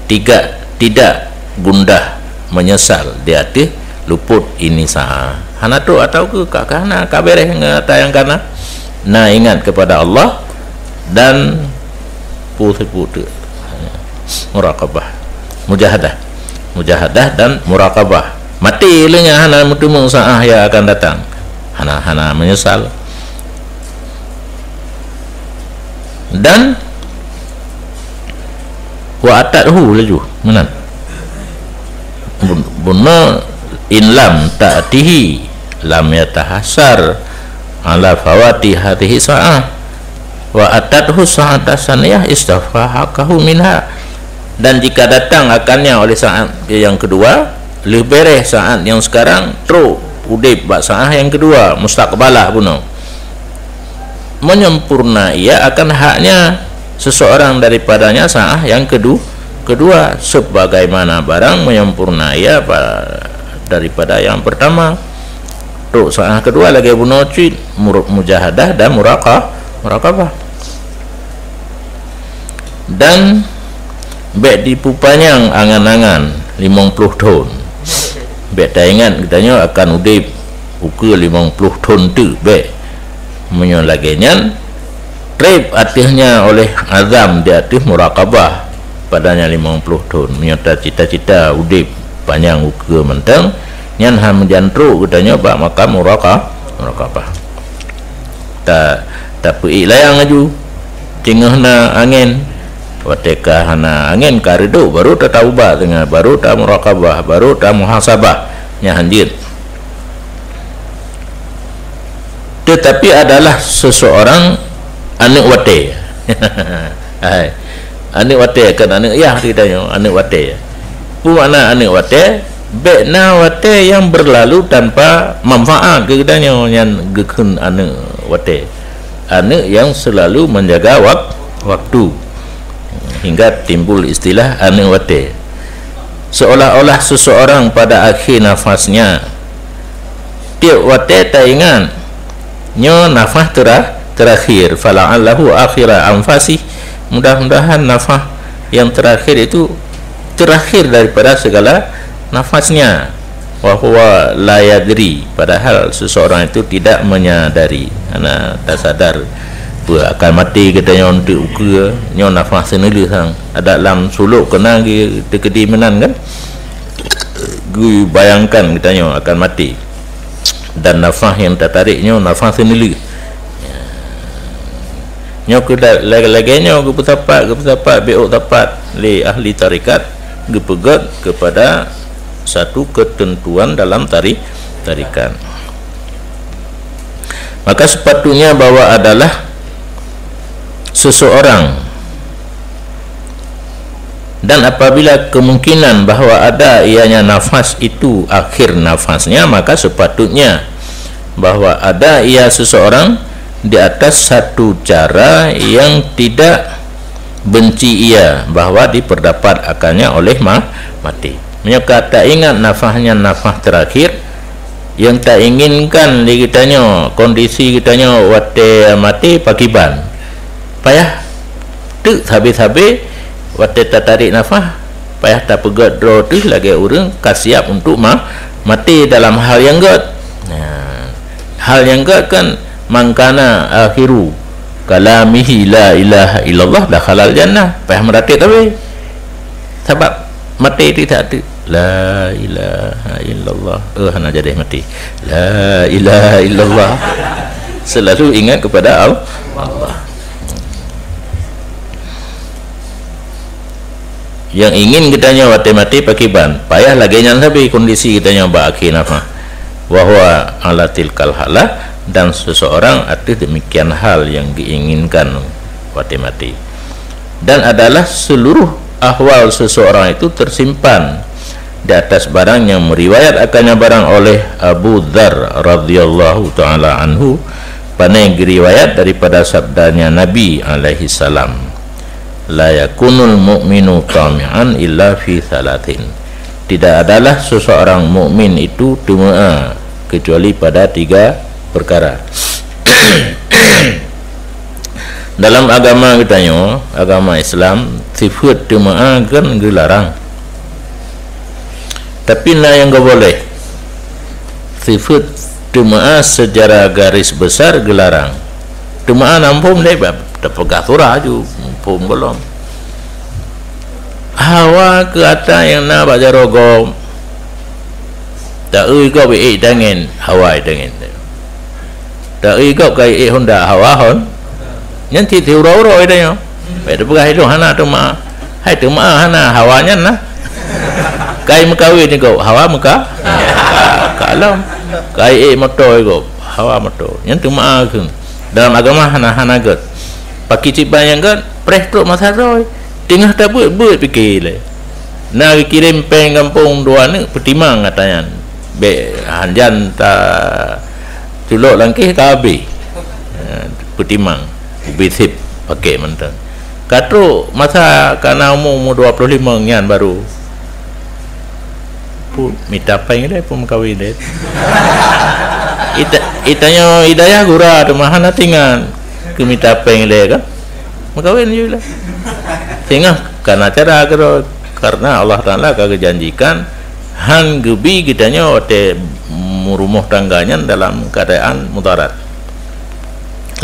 Tiga, tidak gundah menyesal di ateueh luput ini saat. Hana trok atau keu ka, ka hana, ka béréh ngon ata nyang ka na. Na ingat kepada Allah dan peue seupôt teuk. Muraqabah. Mujahadah. Mujahadah dan muraqabah. Maté lé nyan hana meuteumeung saat yang akan datang. Hana, hana menyesal. Dan wa atathu laju. Meunan. Bun-, bunoe in lam ta'tihi lam yatahassar ala fawati hadhihi sa'ah, wa atathu sa'at tsaniyah istafa haqqahu minha. Dan jika datang akannya oleh saat yang kedua, lheueh bèrèh saat yang sekarang, trok udeb bak saat yang kedua, mustaqbalah bunoe, menyempurna ia akan haknya seseorang daripadanya saat yang kedu-, kedua, sebagaimana barang menyempurna ia pa-, daripada yang pertama. Trok saat kedua lagèe bunoe cit, mur-, mujahadah dan muraqa-, muraqabah. Dan bèk dipupanyang angan-angan limong ploh thôn. Bèk taingat geutanyoe akan udeb ukeue limong ploh thôn teuk, bèk. Meunyoe lagèe nyan, trép ateueh nyan oleh azam di ateueh muraqabah padanya limong ploh thôn. Meunyoe tacita-cita udeb panyang ukeue mantong, nyan han meujan trok geutanyoe bak makam muraqa-, muraqabah. Ta-, tapeuék layang laju, teungoh na angén. Watèe ka hana angén, ka reudôk, baru tataubat teungoh, baru tamuraqabah, baru tamuhasabah. Nyan hanjeuet. Tetapi adalah seseorang aneuk watèe. Hai. Aneuk watèe, kon aneuk yah geutanyoe, aneuk watèe. Peue makna aneuk watèe? Bèk na watèe nyang berlalu tanpa manfaat keu geutanyoe, nyan geukheun aneuk watèe. Aneuk yang selalu menjaga wak-, waktu, hingga timbul istilah aneuk watèe. Seolah-olah seseorang pada akhir nafasnya, tiep watèe taingat, nyoe nafas tera-, terakhir, fala'allahu akhira anfasih, mudah-mudahan nafas yang terakhir itu terakhir daripada segala nafasnya, wa huwa la yadri, padahal seseorang itu tidak menyadari, hana tasadar peue akan maté geutanyoe eunteuk ukeue, nyoe nafas seuneulheueh sang. Adak lam sulok keunan geu-, teukeudi meunan kan? Geubayangkan geutanyoe akan maté. Dan nafas nyang tatarék nyoe nafas seuneulheueh. Nyoe keu da-, lagèe-lagèe nyoe geupeusapat, geupeusapat, beuôk sapat lé ahli tarekat, geupeugèt keupada satu keuteuntuan dalam tari-, tarekat. Maka sepatutnya bahwa adalah seseorang, dan apabila kemungkinan bahwa ada ianya nafas itu akhir nafasnya, maka sepatutnya bahwa ada ia seseorang di atas satu cara yang tidak benci ia, bahwa diperdapat akannya oleh ma-, mati. Meunyoe ka taingat nafasnya nafas terakhir, yang tainginkan di geutanyoe, kondisi geutanyoe watèe maté pakiban. Payah teuk sabe-sabe watèe tatarék nafas, payah tapeugèt droe teuh lagèe ureueng ka siap untuk ma-, maté dalam hal nyang gèt. Nah, hal nyang gèt kan, "Man kana akhiru kalamihi la ilaha illallah dakhalal jannah." Payah meuratéb sabe. Sabab maté teuh that teuk, "La ilaha illallah." Eh, hana jadi maté. "La ilaha illallah." Selalu ingat kepada Al-, Allah. Yang ingin geutanyoe watèe maté pakiban, payah lagèe nyan sabe kondisi geutanyoe bak akhé nafas. Wa huwa ala tilkal halah, dan seseorang ateueh demikian hal yang diinginkan watèe maté. Dan adalah seluruh ahwal seseorang itu tersimpan di atas barang yang meriwayat akannya barang oleh Abu Dzar radhiyallahu taala anhu, pane geuriwayat daripada sabdanya Nabi alaihi salam, "La yakunul mu'minu tami'an illa fi thalathin." Tidak adalah seseorang mukmin itu teumeu'a kecuali pada tiga perkara. Dalam agama geutanyoe, agama Islam, sifeut teumeu'a kan geularang. Tapi na nyang geuboleh. Sifeut teumeu'a secara garis besar geularang. Teumeu'a na muphom lé, bah, tapeugah surah aju, muphom gohlom. Hawa keu ata nyang na bak jaroe gob. Ta-eu gob ék tangen, hawa tangen. Ta-eu gob ka ék honda, hawa hon. Nyan cit siuroe-uroe tanyoe. Bèk tapeugah ilôn hana teumeu'a. Hai teumeu'a hana, hawa nyan na. Kai meukawen gob, hawa meuka-, ka lom. Kai ék moto gob, Hawa moto. Nyan teuma kheun. Dalam agama hana, hana gét. Pakri cit ban nyang gét, preh trok masa droe. Teungoh tabeuet-beuet pike lé. Na geukirém péng gampông dua neuk, peutimang ata nyan. Bék hanjan ta culok langkéh ka habéh. Ha, peutimang. Ubé sép paké mantong. Ka trok masa ka na umu, umu dua ploh limong nyan baru. Pu-, mita péng lé, pu meukawen lé. Ita-, itanyoe hidayah gura teuma hana tingan keu mita péng lé kan? Meukawen ju lé. Singoh kana cara keudroe, karena Allah Taala ka geujanjikan han geubi geutanyoe watée meurumoh tangga nyan dalam keadaan mudarat.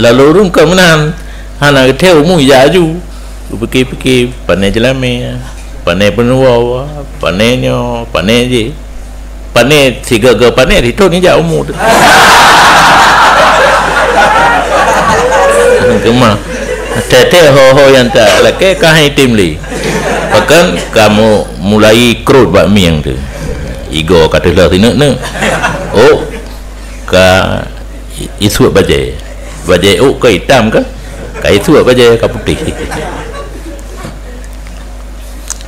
Lalu ureuëng ka meunan, hana geuthée umu ija aju. Geupike-pike, pané jeulamé, pané peunuwoe, pané nyoe, pané jih. Pané sigoe-goe pané, ritôt nija umu teuh. Keumah. Teuh-teuh ho-ho nyang talakée ka hai tem lé. Bahkan kamoe mulai krot bak mieng teuh. Igoe ka teuh lheueh sineuk-neuk. Oh, ka i-, isuek bajée. Bajée ôk ka itam ka, ka isuek bajée ka putéh.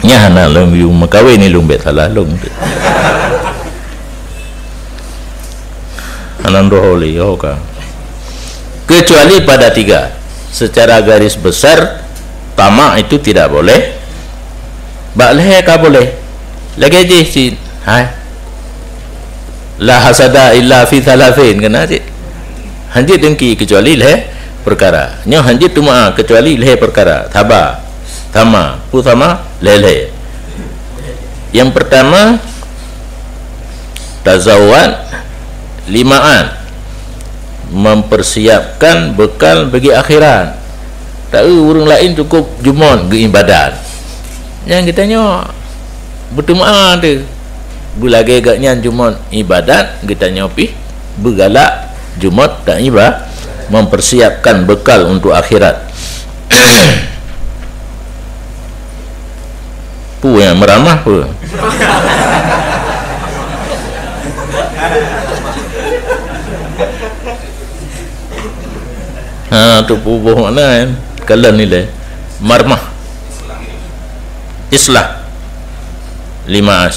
Nyan hana lôn yue meukawen ni lôn bék salah lôn. Hana droe lé, oh ka. Kecuali pada tiga. Secara garis besar, tamak itu tidak boleh. Bak lhée ka boleh. Lagée jih cit. Hai. La hasada illa fi thalathin, keunan cit. Hanjeuet dengki kecuali lhée perkara. Nyoe hanjeuet teuma kecuali lhée perkara. Saba, sama, peue sama, lhée-lhée. Yang pertama, tazawwad lima'an, mempersiapkan bekal bagi akhirat. Taeu ureuëng laén cukup jumôt geuibadat. Nyang geutanyoe beuteuma teuh. Beulagée geuh nyan jumôt ibadat, geutanyoe pih beugalak jumôt taiba, mempersiapkan bekal untuk akhirat. Peue nyang meuramah peue? Ha, tu peue boh makna kan? Kalon nilai. Marmah. Islah. Lima'an.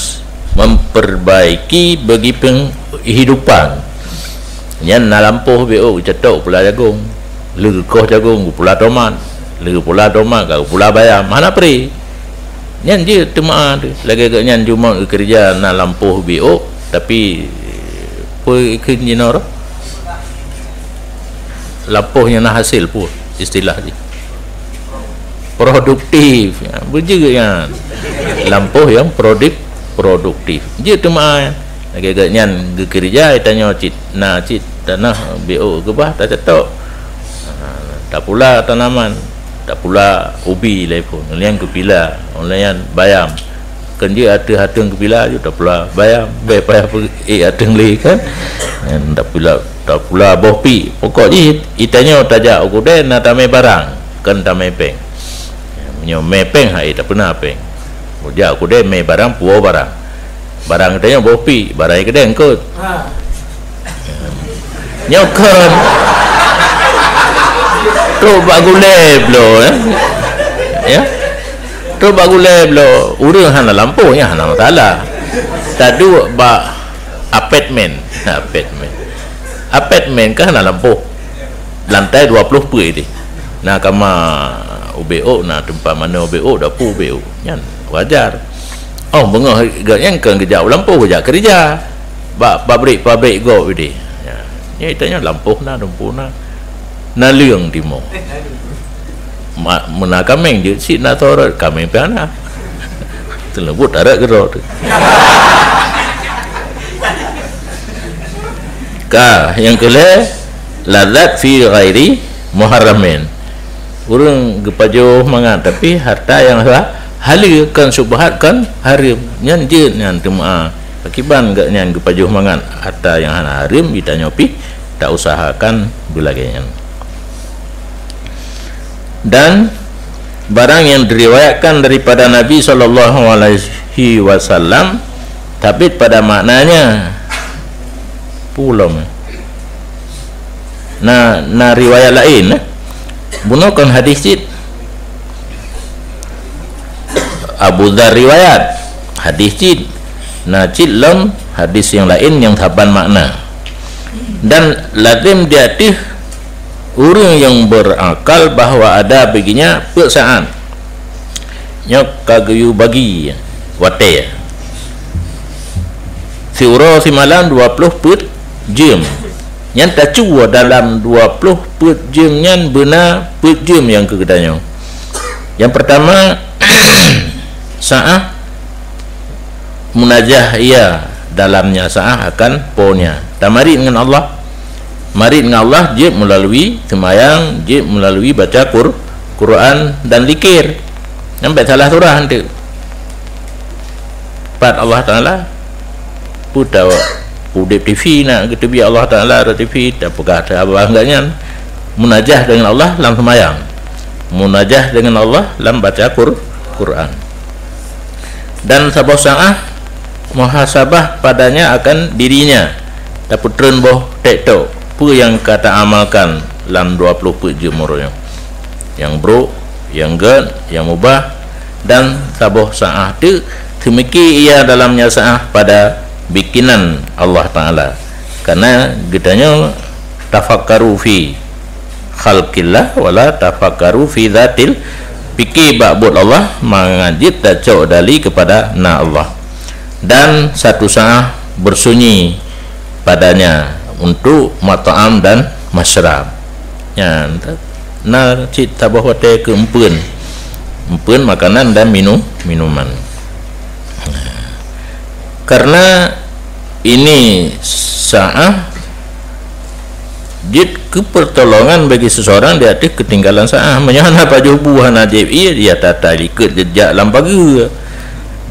Memperbaiki bagi penghidupan. Nyan na lampôh B O geucetok pula jagong. Lheueh geukoh jagong geupula tomat. Lheueh geupula tomat ka geupula bayam. Hana pre. Nyan jeuet teuma teuh. Lagée geuh nyan jumôt geukeureuja na lampôh B O, tapi peue kheun jinoe roh? Lampôh nyang na hasil peue istilah jih. Produktif. Ya, beujeuet nyan. Lampôh nyang produk-, produktif. Jeuet teuma nyan. Lagée geuh nyan geukeureuja tanyoe cit. Na cit tanah B O geubah tacetok. Ha, tapula tanaman, tapula ubi lé phon, nyan geupila, nyan bayam. Kan jeuet ateueh ateueng geupila ju tapula bayam, bék payah peuék ateueng lé kan. Nyan tapula, tapula boh pi. Pokok jih itanyoe tajak u keudè na tamè barang, kan tamè péng. Meunyoe mè péng hai tapeuna péng. Mujak u keudè mè barang, puwoe barang. Barang geutanyoe boh pi, barang i keudè eungkôt. Ha. Nyoe kon. Trok bak gulèe bloe, eh. Ya. Trok bak gulèe bloe, ureueng hana lampôh, nyan hana masalah. Taduek bak apartemen. Apartemen. Apartemen kan hana lampôh. Lantai dua ploh peuet deh. Na kama ubé ôk, na teumpat manoe ubé ôk, dapu ubé ôk. Nyan wajar. Oh, beungoh geuh nyan kon geujak u lampôh, geujak keureuja. Bak pabrik-pabrik gob deh. Ya. Nyan itanyoe lampôh na, dumpu na. Na leueng timoh. Ma-, meuna kaméng jeuet cit na sorot, kaméng pih hana. Teuleubut tarot keudroe teuh. Ka, nyang keulhèe, lazat fi ghairi muharramin. Ureueng geupajoh mangat, tapi harta nyang ha-, haleue, kon syubhat, kon hareuem. Nyan jeuet nyan teuma. Pakiban geuh nyan geupajoh mangat harta nyang hana hareuem, itanyoe pih ta usahakan beulagèe nyan. Dan barang yang diriwayatkan daripada Nabi sallallahu alaihi wasallam, thabit pada maknanya. Pulom. Na, na riwayat laén, eh. Bunoe kon hadis cit. Abu Dzar riwayat, hadis cit. Na cit lom hadis nyang laén nyang saban makna. Dan lazem di ateueh ureuëng nyang beurakal bahwa ada bagi nyan peuet saát. Nyoe ka geuyue bagi watée. Siuroe simalam dua ploh peuet jeuem. Nyan tacue dalam dua ploh peuet jeuem nyan beuna peuet jeuem nyang keu geutanyoe. Nyang peurtama, saát munajah ia dalamnya saát akan Po nya. Tamarit ngon Allah. Marit ngon Allah jeuet meulalu seumayang, jeuet meulalu baca Qur-, Quran dan zikir. Nyang bèk salah surah eunteuk. Pat Allah Taala, peue ta-, udeb T V na geuteubiet Allah Taala di T V, tapeugah teuh abah geuh nyan. Munajah dengan Allah lam seumayang. Munajah dengan Allah lam baca Qur-, Quran. Dan saboh saát muhasabah padanya akan dirinya, tapeutreun boh tek-tok peue nyang ka taamalkan lam dua ploh peuet jeuem uroe nyoe, nyang brok, nyang gét, nyang mubah, dan saboh saát teuk teumiki ia dalamnya saát pada bikinan Allah Taala. Karena geutanyoe tafakkaru fi khalqillah wala tafakkaru fi dzatil, pike bak buet Allah mangat jeuet tacok dali kepada na Allah. Dan satu saát bersunyi padanya untuk mat'am dan masyrab. Nyan, na cit saboh watée keu empeuen. Empeuen makanan dan minum, minuman. Karena ini saát jeuet keu pertolongan bagi seseorang di ateueh keutinggalan saát. Meunyoe hana pajoh bu, hana jieb ié, ya tata likot jejak lam pageue.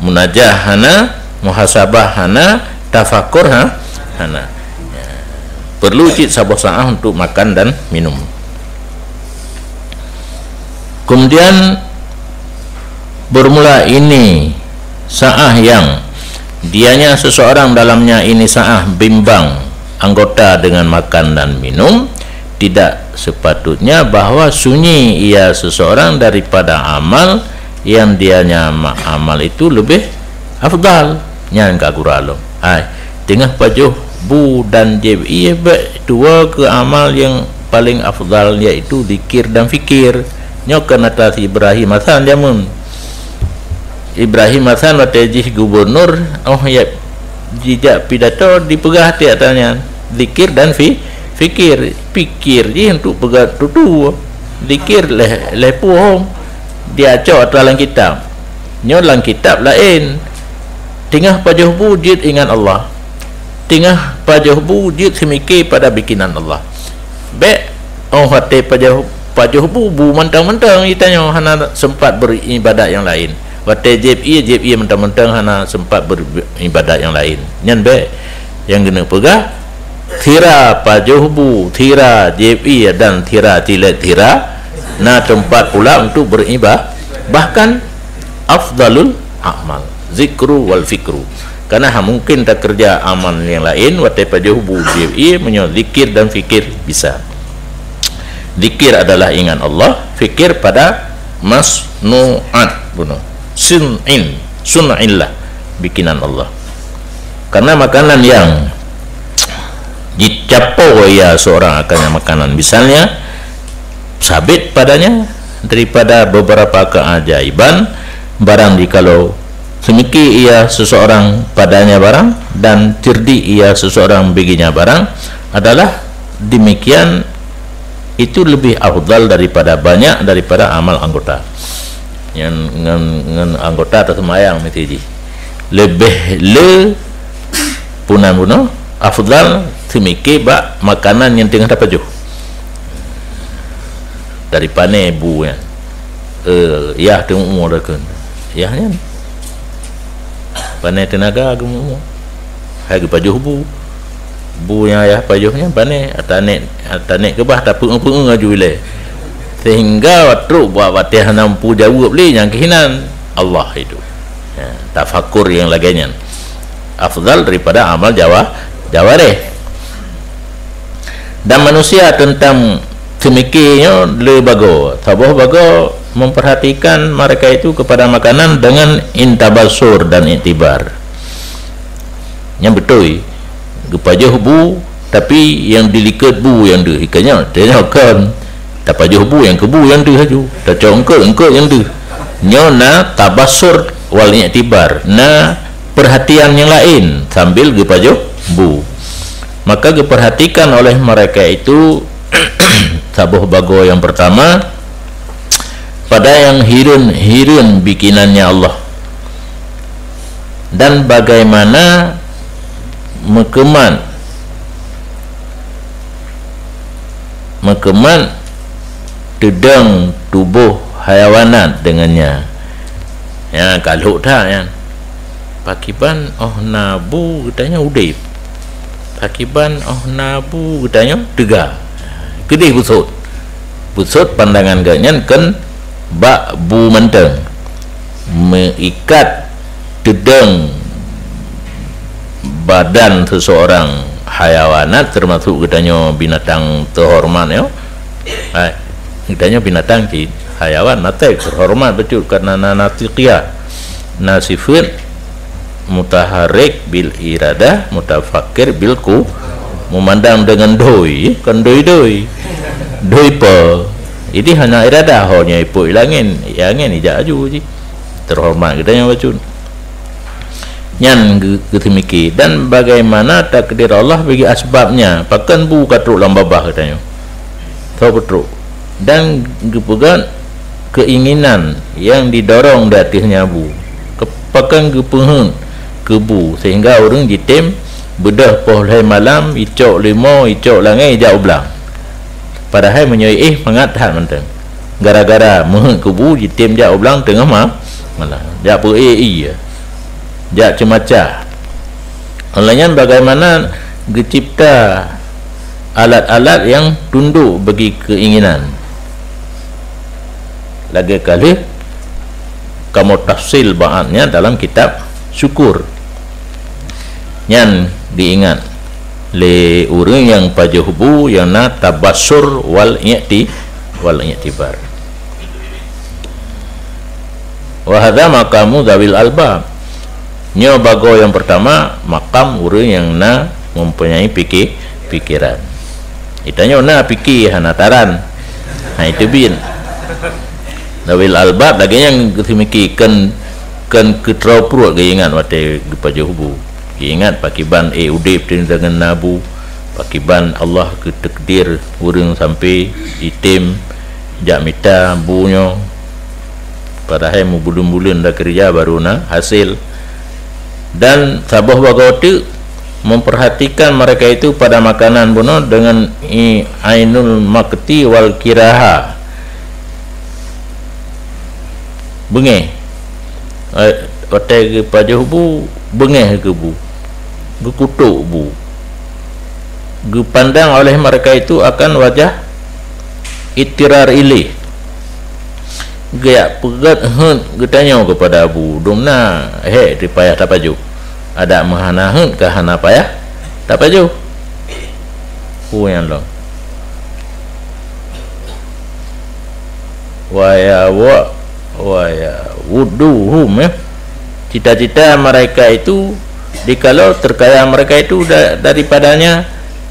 Munajah hana, muhasabah hana, tafakur ha, hana. Ya. Perlu cit saboh saát untuk makan dan minum. Kemudian bermula ini saát yang dianya seseorang dalamnya ini saát bimbang anggota dengan makan dan minum, tidak sepatutnya bahwa sunyi ia seseorang daripada amal yang dianya ma-, amal itu lebih afdal. Nyan ka gura lom. Hai, teungoh pajoh bu dan jieb ié, bèk tuwoe keu amal nyang paleng afdal, yaitu zikir dan fikir. Nyoe keunan atas Ibrahim Hasan jameun. Ibrahim Hasan watée jih gubunur, óh ya jijak pidato dipeugah tiek tanyan, zikir dan fi-, fikir. Pikir jih untuk peugah tutu. Zikir leh, leh puhom. Diacok atra lam kitab. Nyoe lam kitab laén. Teungoh pajoh bu jeuet ingat Allah. Teungoh pajoh bu jeuet seumike pada bikinan Allah. Bèk óh watée pajoh, pajoh bu, bu mantong-mantong geutanyoe hana sempat beribadat nyang laén. Watée jieb ié, jieb ié mantong-mantong hana sempat beribadat nyang laén. Nyan bèk. Nyang geuneuk peugah, sira pajoh bu, sira jieb ié dan sira cilét sira na teumpat pula untuk beriba-, bahkan afdalul a'mal, zikru wal fikru. Karena hana mungkin takeureuja amal nyang laén watée pajoh bu jieb ié meunyoe zikir dan fikir bisa. Zikir adalah ingat Allah, fikir pada masnu'at bunoe. Sun'in, sun'illah, bikinan Allah. Karena makanan yang dicapo ia seorang akan makanan, misalnya, sabit padanya daripada beberapa keajaiban, barang jikalau seumike ia seseorang padanya barang, dan cerdik ia seseorang baginya barang, adalah demikian, itu lebih afdal daripada banyak daripada amal anggota. Nyan ngon, ngon anggota taseumayang meusti jih. Leubeh le punan bunoe afdal seumike bak makanan nyang teungoh tapajoh. Dari pane bu nyan. Eh, yah teungoh umu dakun. Yah nyan. Pane teunaga geumumu. Hai geupajoh bu. Bu nyang yah pajoh nyan pane, atanek, atanek keubah tapeueng-peueng laju ilée. Sehingga trok bak watée hana mampu jaweueb lé nyang keuhinan Allah itu. Ya, tafakur nyang lagée nyan afdal daripada amal jawa-, jawareh. Dan manusia teuntang seumike nyoe le bagoe. Saboh bagoe memperhatikan mereka itu kepada makanan dengan intabasur dan iktibar. Nyang beutôi, geupajoh bu, tapi nyang dilikot bu nyang deuh. Ikatnya, tanya kon. Tapajoh bu nyang keu bu nyang deuh laju. Tacok eungkot, eungkot nyang deuh. Nyoe na tabasur wal iktibar. Na perhatian nyang laén sambil geupajoh bu. Maka geuperhatikan oleh mereka itu saboh bagoe nyang pertama pada nyang hireuen-hireuen bikinannya Allah, dan bagaimana meukeumat, meukeumat teudong tuboh hayawanat deungon nya. Ya, ka lhok that nyan. Pakiban óh na bu geutanyoe udeb. Pakiban óh na bu geutanyoe teuga. Keudeh beusôt. Beusôt pandangan geuh nyan kon bak bu mantong. Meuikat teudong badan seseorang hayawanat, termasuk geutanyoe binatang teuhoreumat nyoe. Hai, geutanyoe binatang cit, hayawan, maté teuhoreumat bacut karena na natiqiyah. Na sifeut mutaharrik bil iradah, mutafakkir bil ku, meumandang deungon doi, kon doi-doi. Doi pe? Jadi hana iradah, ho nyoe ipok ilangén, ilangén ijak aju jih. Teuhoreumat geutanyoe bacut. Nyan geu-, geuseumike, dan bagaimana takdir Allah bagi asbabnya, pakon bu ka trok lam babah geutanyoe. Soe peutrok? Dan geupeugah keinginan yang didorong di ateueh nyabu. Ke-, pakon geupeuheuet keu bu, sehingga ureuëng jitem beudôh poh lhée malam, icok leumo, icok langée, ijak u blang. Padahai meunyoe éh mangat that mantong. Gara-gara meuheuet keu bu, jitem jak u blang teungoh ma-, malam. Jak peu-éh ie. Jak ceumacah. Oleh nyan, bagaimana geucipta alat-alat yang tunduk bagi keinginan. Lagée ka lheueh kamoe tafsil baatnya dalam kitab Syukur. Nyan diingat lé ureuëng nyang pajoh bu nyang na tabassur wal i'ti-, wal i'tibar. Wa hadza maqamu dzawil albab. Nyoe bagoe nyang peurtama, makam ureuëng nyang na mempunyai pike-, pikeran. Geutanyoe na pike hana taran. Hai teubiet. Dzawil albab lagée nyang geuseumike kon, kon keutroe pruet geuingat watée geupajoh bu. Geuingat pakiban éh udeb teungoh na bu, pakiban Allah geuteukdir ureuëng sampai jitem jak mita bu nyoe. Padahai meubuleuen-buleuen takeureuja baru na hasé. Dan saboh bagoe teuk memperhatikan mereka itu pada makanan bunoe dengan i-, ainul maqti wal kiraha. Beungéh. Eh, watée geupajoh bu, beungéh keu bu. Geukutok bu. Geupandang oleh mereka itu akan wajah ittirar ilaih. Geujak peugét heuet geutanyoe keupada bu, dum na hék teupayah tapajoh. Adak meuhana heuet ka hana payah tapajoh. Peue nyang lom? Wa ya wa, wa ya wuduhum, ya. Cita-cita mereka itu, jikalau terkaya mereka itu da-, daripadanya,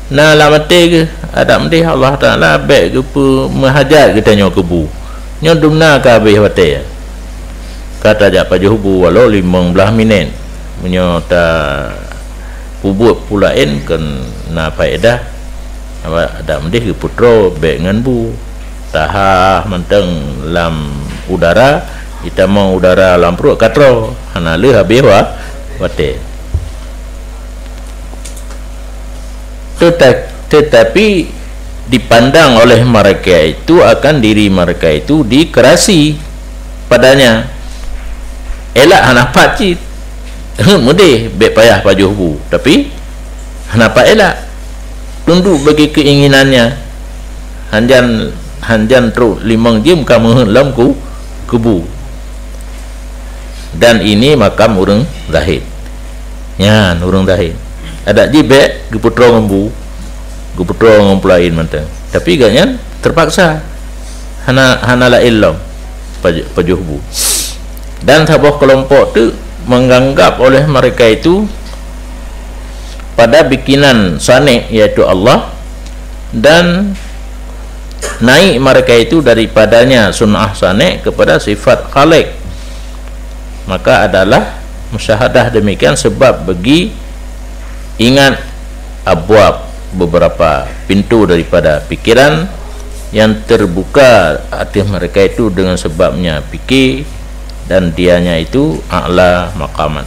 na lam até geuh, adak meudeh Allah Taala bék geupeumeuhajat geutanyoe keu bu. Nyoe dum na ka habéh watée. Ka tajak pajoh bu walau limong blaih minét. Meunyoe ta peubuet peue laén kon na faedah. Awak adak meudeh geupeutroe bék ngon bu. Taha mantong lam udara, itamong udara lam pruet ka troe, hana lheueh habéh wa-, watée. Teta-, tetapi dipandang oleh mereka itu akan diri mereka itu dikerasi padanya. Elak hana pat cit. Heuet meudeh bék payah pajoh bu, tapi hana pat elak. Tunduk bagi keinginannya. Hanjan, hanjan trok limong jeuem ka meuheuet lom keu, keu bu. Dan ini makam ureuëng zahid. Nyan ureuëng zahid. Adak jih bék geupeutroe ngon bu. geupeutroe ngon peulaén mantong. Tapi gobnyan teupaksa, hana, hana laén lom paj-, pajoh bu. Dan saboh keulompok teuk menganggap oleh mereka itu pada bikinan sanek, yaitu Allah, dan naik mereka itu daripadanya sun'ah sanek kepada sifat khalik. Maka adalah musyahadah demikian sebab bagi ingat abwab, beberapa pintu daripada pikiran yang terbuka atas mereka itu dengan sebabnya fikir, dan dianya itu a'la maqamat.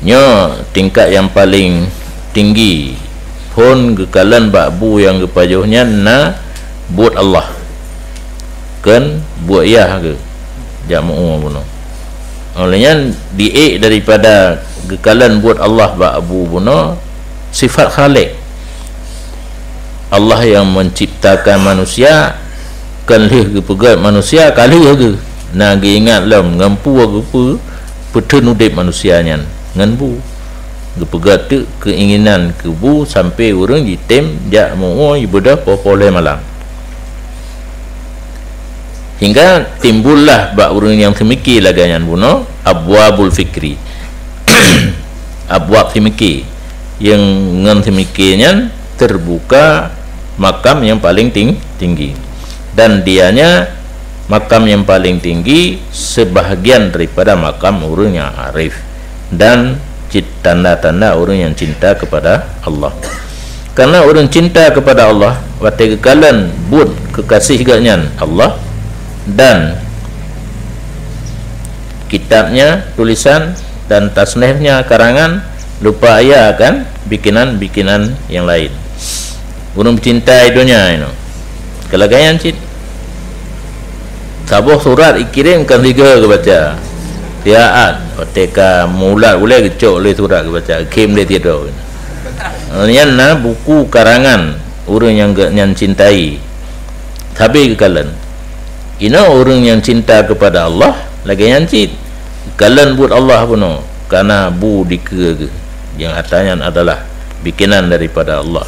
Nyoe tingkat yang paling tinggi phon geukalon bak bu nyang geupajoh nyan na buet Allah. Kon buet yah geuh jak meu bunoe. Oleh nyan, diék daripada geukalon buet Allah bak bu bunoe, sifat Khalik. Allah yang menciptakan manusia, kon lheueh geupeugét manusia ka lheueh geuh. Na geuingat lom ngon peue geupeu-, peutheun udeb manusia nyan ngon bu. Geupeugét teuk keinginan keu bu sampai ureuëng jitem jak meu jibeudôh poh-poh lhée malam. Hingga timbullah bak ureuëng nyang seumike lagée nyan bunoe abwabul fikri. Abwab seumike. Nyang ngon seumike nyan terbuka makam yang paling ting-, tinggi. Dan dianya makam yang paling tinggi sebahagian daripada makam ureuëng yang arif dan cit-, tanda-tanda ureuëng yang cinta kepada Allah. Karena ureuëng cinta kepada Allah, watée geukalon buet keukasih gobnyan Allah dan kitabnya, tulisan, dan tasnifnya, karangan, lupa ia akan bikinan-bikinan yang lain. Ureuëng meucintai donya inoe. Keulagaian cit. Saboh surat ikirém kan tiga geubaca. Tiaat, watée ka mulat ulée geucok lé surat geubaca, khém lé tidoe. Nyan na buku karangan ureuëng nyang geuh nyan cintai. Sabe geukalon. Inoe ureuëng nyang cinta kepada Allah, lagée nyan cit. Kalon buet Allah bunoe, kana bu dikeue geuh. Nyang ata nyan adalah bikinan daripada Allah.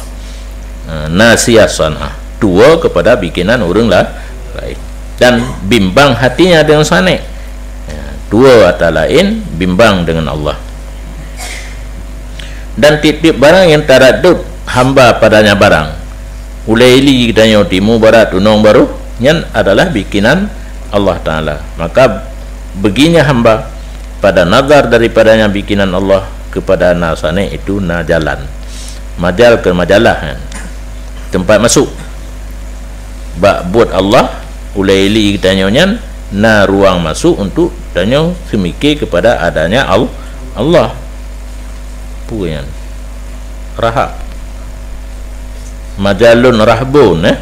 Ha, nasiya san'ah, tuwoe kepada bikinan ureuëng la-, laén. Dan bimbang hatinya dengan sanek. Ya, tuwoe ata laén, bimbang dengan Allah. Dan tieb-tieb barang yang taraddud hamba padanya barang, ulée ili geutanyoe timu barat tunong baroh, nyan adalah bikinan Allah Taala. Maka beginya hamba pada nazar daripadanya bikinan Allah kepada na sanek itu na jalan. Majal ke majalah, kan? Tempat masuk. Bak buet Allah, ulée ili geutanyoe nyan na ruang masuk untuk tanyoe seumike kepada adanya Al-, Allah. Peue nyan? Rahab. Majalun rahbun, eh?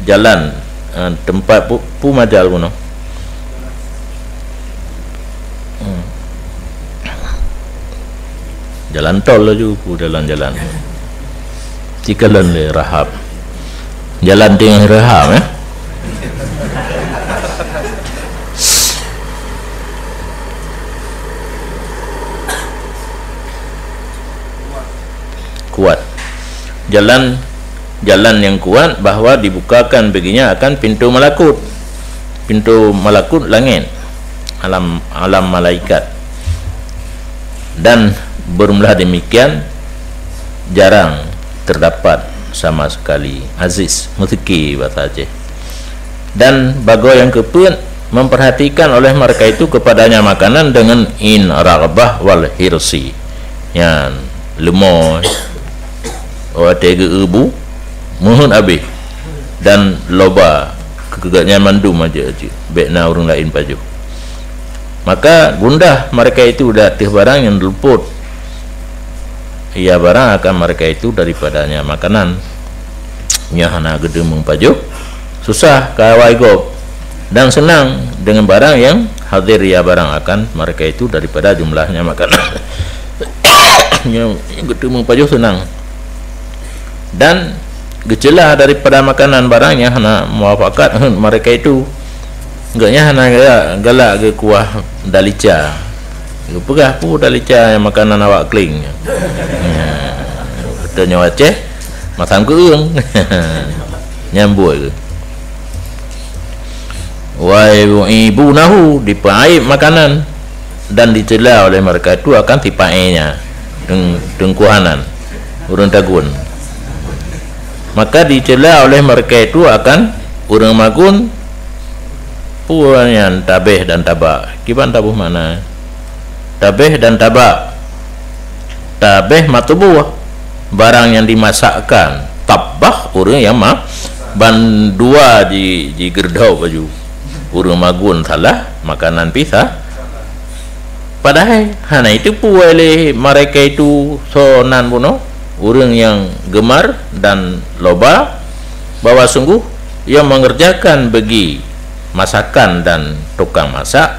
Jalan, eh, tempat pu-, pu majal bunoe. Hmm. Jalan tol laju, pu jalan-jalan. Cikalon lé Rahab. Jalan teungoh Rahab, eh? Kuat. Jalan, jalan yang kuat bahwa dibukakan baginya akan pintu malakut. Pintu malakut langit, alam, alam malaikat. Dan bermula demikian jarang terdapat sama sekali. Aziz, meuseuki bahasa Aceh. Dan bagoe nyang keupeuet, memperhatikan oleh mereka itu kepadanya makanan dengan in raghbah wal hirsi. Nyan, leumo, watée geu-eu bu, meuheuet abéh, dan loba keu gobnyan mandum aja-aja, bék na ureuëng laén pajoh. Maka gundah mereka itu di ateueh barang nyang luput, ia barang akan mereka itu daripadanya makanan. Nyan hana geuteumeung pajoh, susah keu awai gob, dan senang dengan barang yang hadir ia barang akan mereka itu daripada jumlahnya makanan. Nyan geuteumeung pajoh senang. Dan geuceulah daripada makanan barang nyang hana muafakat mereka itu. Gobnyan hana galak, galak geukuah dalica. Geupeugah peue dalica nyang makanan awak kling. Ya. Tanyoe Aceh, masam keueung. Nyambut ke. Wa yu'ibunahu, dipeuaib makanan dan dicela oleh mereka itu akan sipaénya, teung-, teungkuhanan, ureuëng tagun. Maka dicela oleh mereka itu akan ureuëng magun, peue nyan tabeh dan tabak. Kiban taboh makna. Tabeh dan tabak. Tabeh matubuh, barang yang dimasakkan. Tabah ureuëng yang ma-, bandua ji, jigeurdok baju. Ureuëng magun salah, makanan pih sa-, padahai hana jiteupeue lé mereka itu soe nan bunoe, ureuëng nyang geumar dan loba, bahwa sungguh yang mengerjakan bagi masakan dan tukang masak,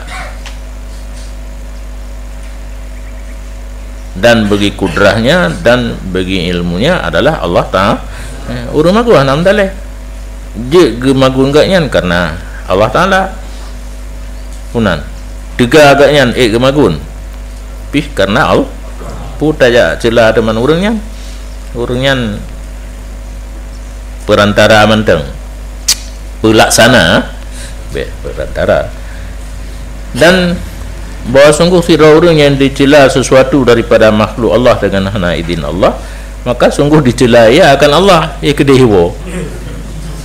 dan bagi kudrahnya dan bagi ilmunya adalah Allah Ta'ala. Eh, ureuëng magun hana meudaléh. Jeuet geumagun gobnyan karena Allah Ta'ala. Meunan. Teuga gobnyan ék geumagun. Pih karena Allah. Peue tajak ceula teuma ureuëng nyan. Ureuëng nyan perantara mantong. Pelaksana, beh, perantara. Dan bahwa sungguh sidroe ureuëng yang dicela sesuatu daripada makhluk Allah dengan hana izin Allah, maka sungguh dicela ia akan Allah, ia keudeh woe.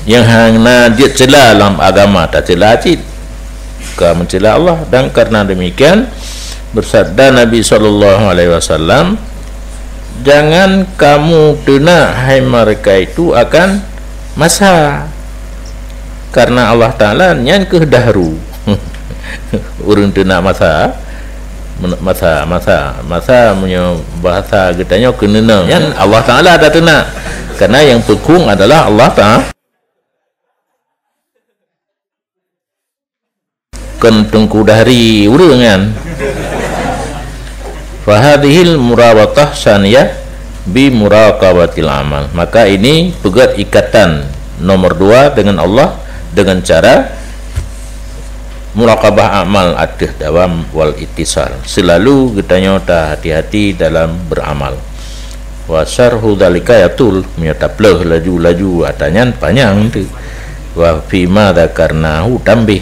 Yang hana jeuet cela lam agama, tacela cit. Ka mencela Allah. Dan karena demikian, bersabda Nabi sallallahu alaihi wasallam, "Jangan kamu teunak, hai mereka itu, akan masa, karena Allah Ta'ala nyan keuh dahru." Ureuëng teunak masa, men-, masa, masa, masa meunyoe bahasa geutanyoe keuneunong. Nyan Allah Ta'ala dah teunak. Karena yang peukong adalah Allah Ta'ala. Kon teungku dahri ureuëng nyan. Fahadhil murabatah saniyah bi muraqabatil amal. Maka ini peugét ikatan nomor dua dengan Allah dengan cara muraqabah amal ateueh dawam wal ittisal. Selalu geutanyoe tahati-hati dalam beramal. Wa syarhu dzalika yatul, meunyoe tapleuh laju-laju ata nyan panyang teuh. Wa fima dzakarnahu tambih,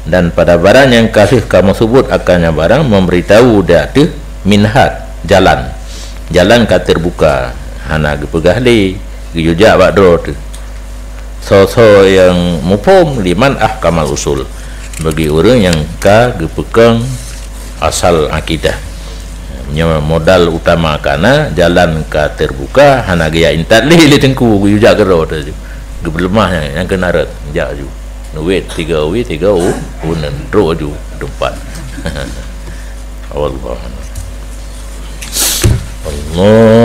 dan pada barang nyang ka lheueh kamoe seubut akan nyan barang memberitahu di ateueh minhaj, jalan. Jalan ka terbuka, hana geupeugah lé, geuyue jak bak droe teuh. Soe-soe nyang muphom liman ahkamal usul, bagi ureuëng nyang ka geupeukong asal akidah. Nyoe modal utama, karena jalan ka terbuka, hana geujak intat lé, lé teungku, geuyue jak keudroe teuh. Geupeuleumah nyan, nyang keunan rot, jak ju. Nuwet tiga uwi, tiga u, uneun, droe ju teumpat. Wallahu a'lam. Allah.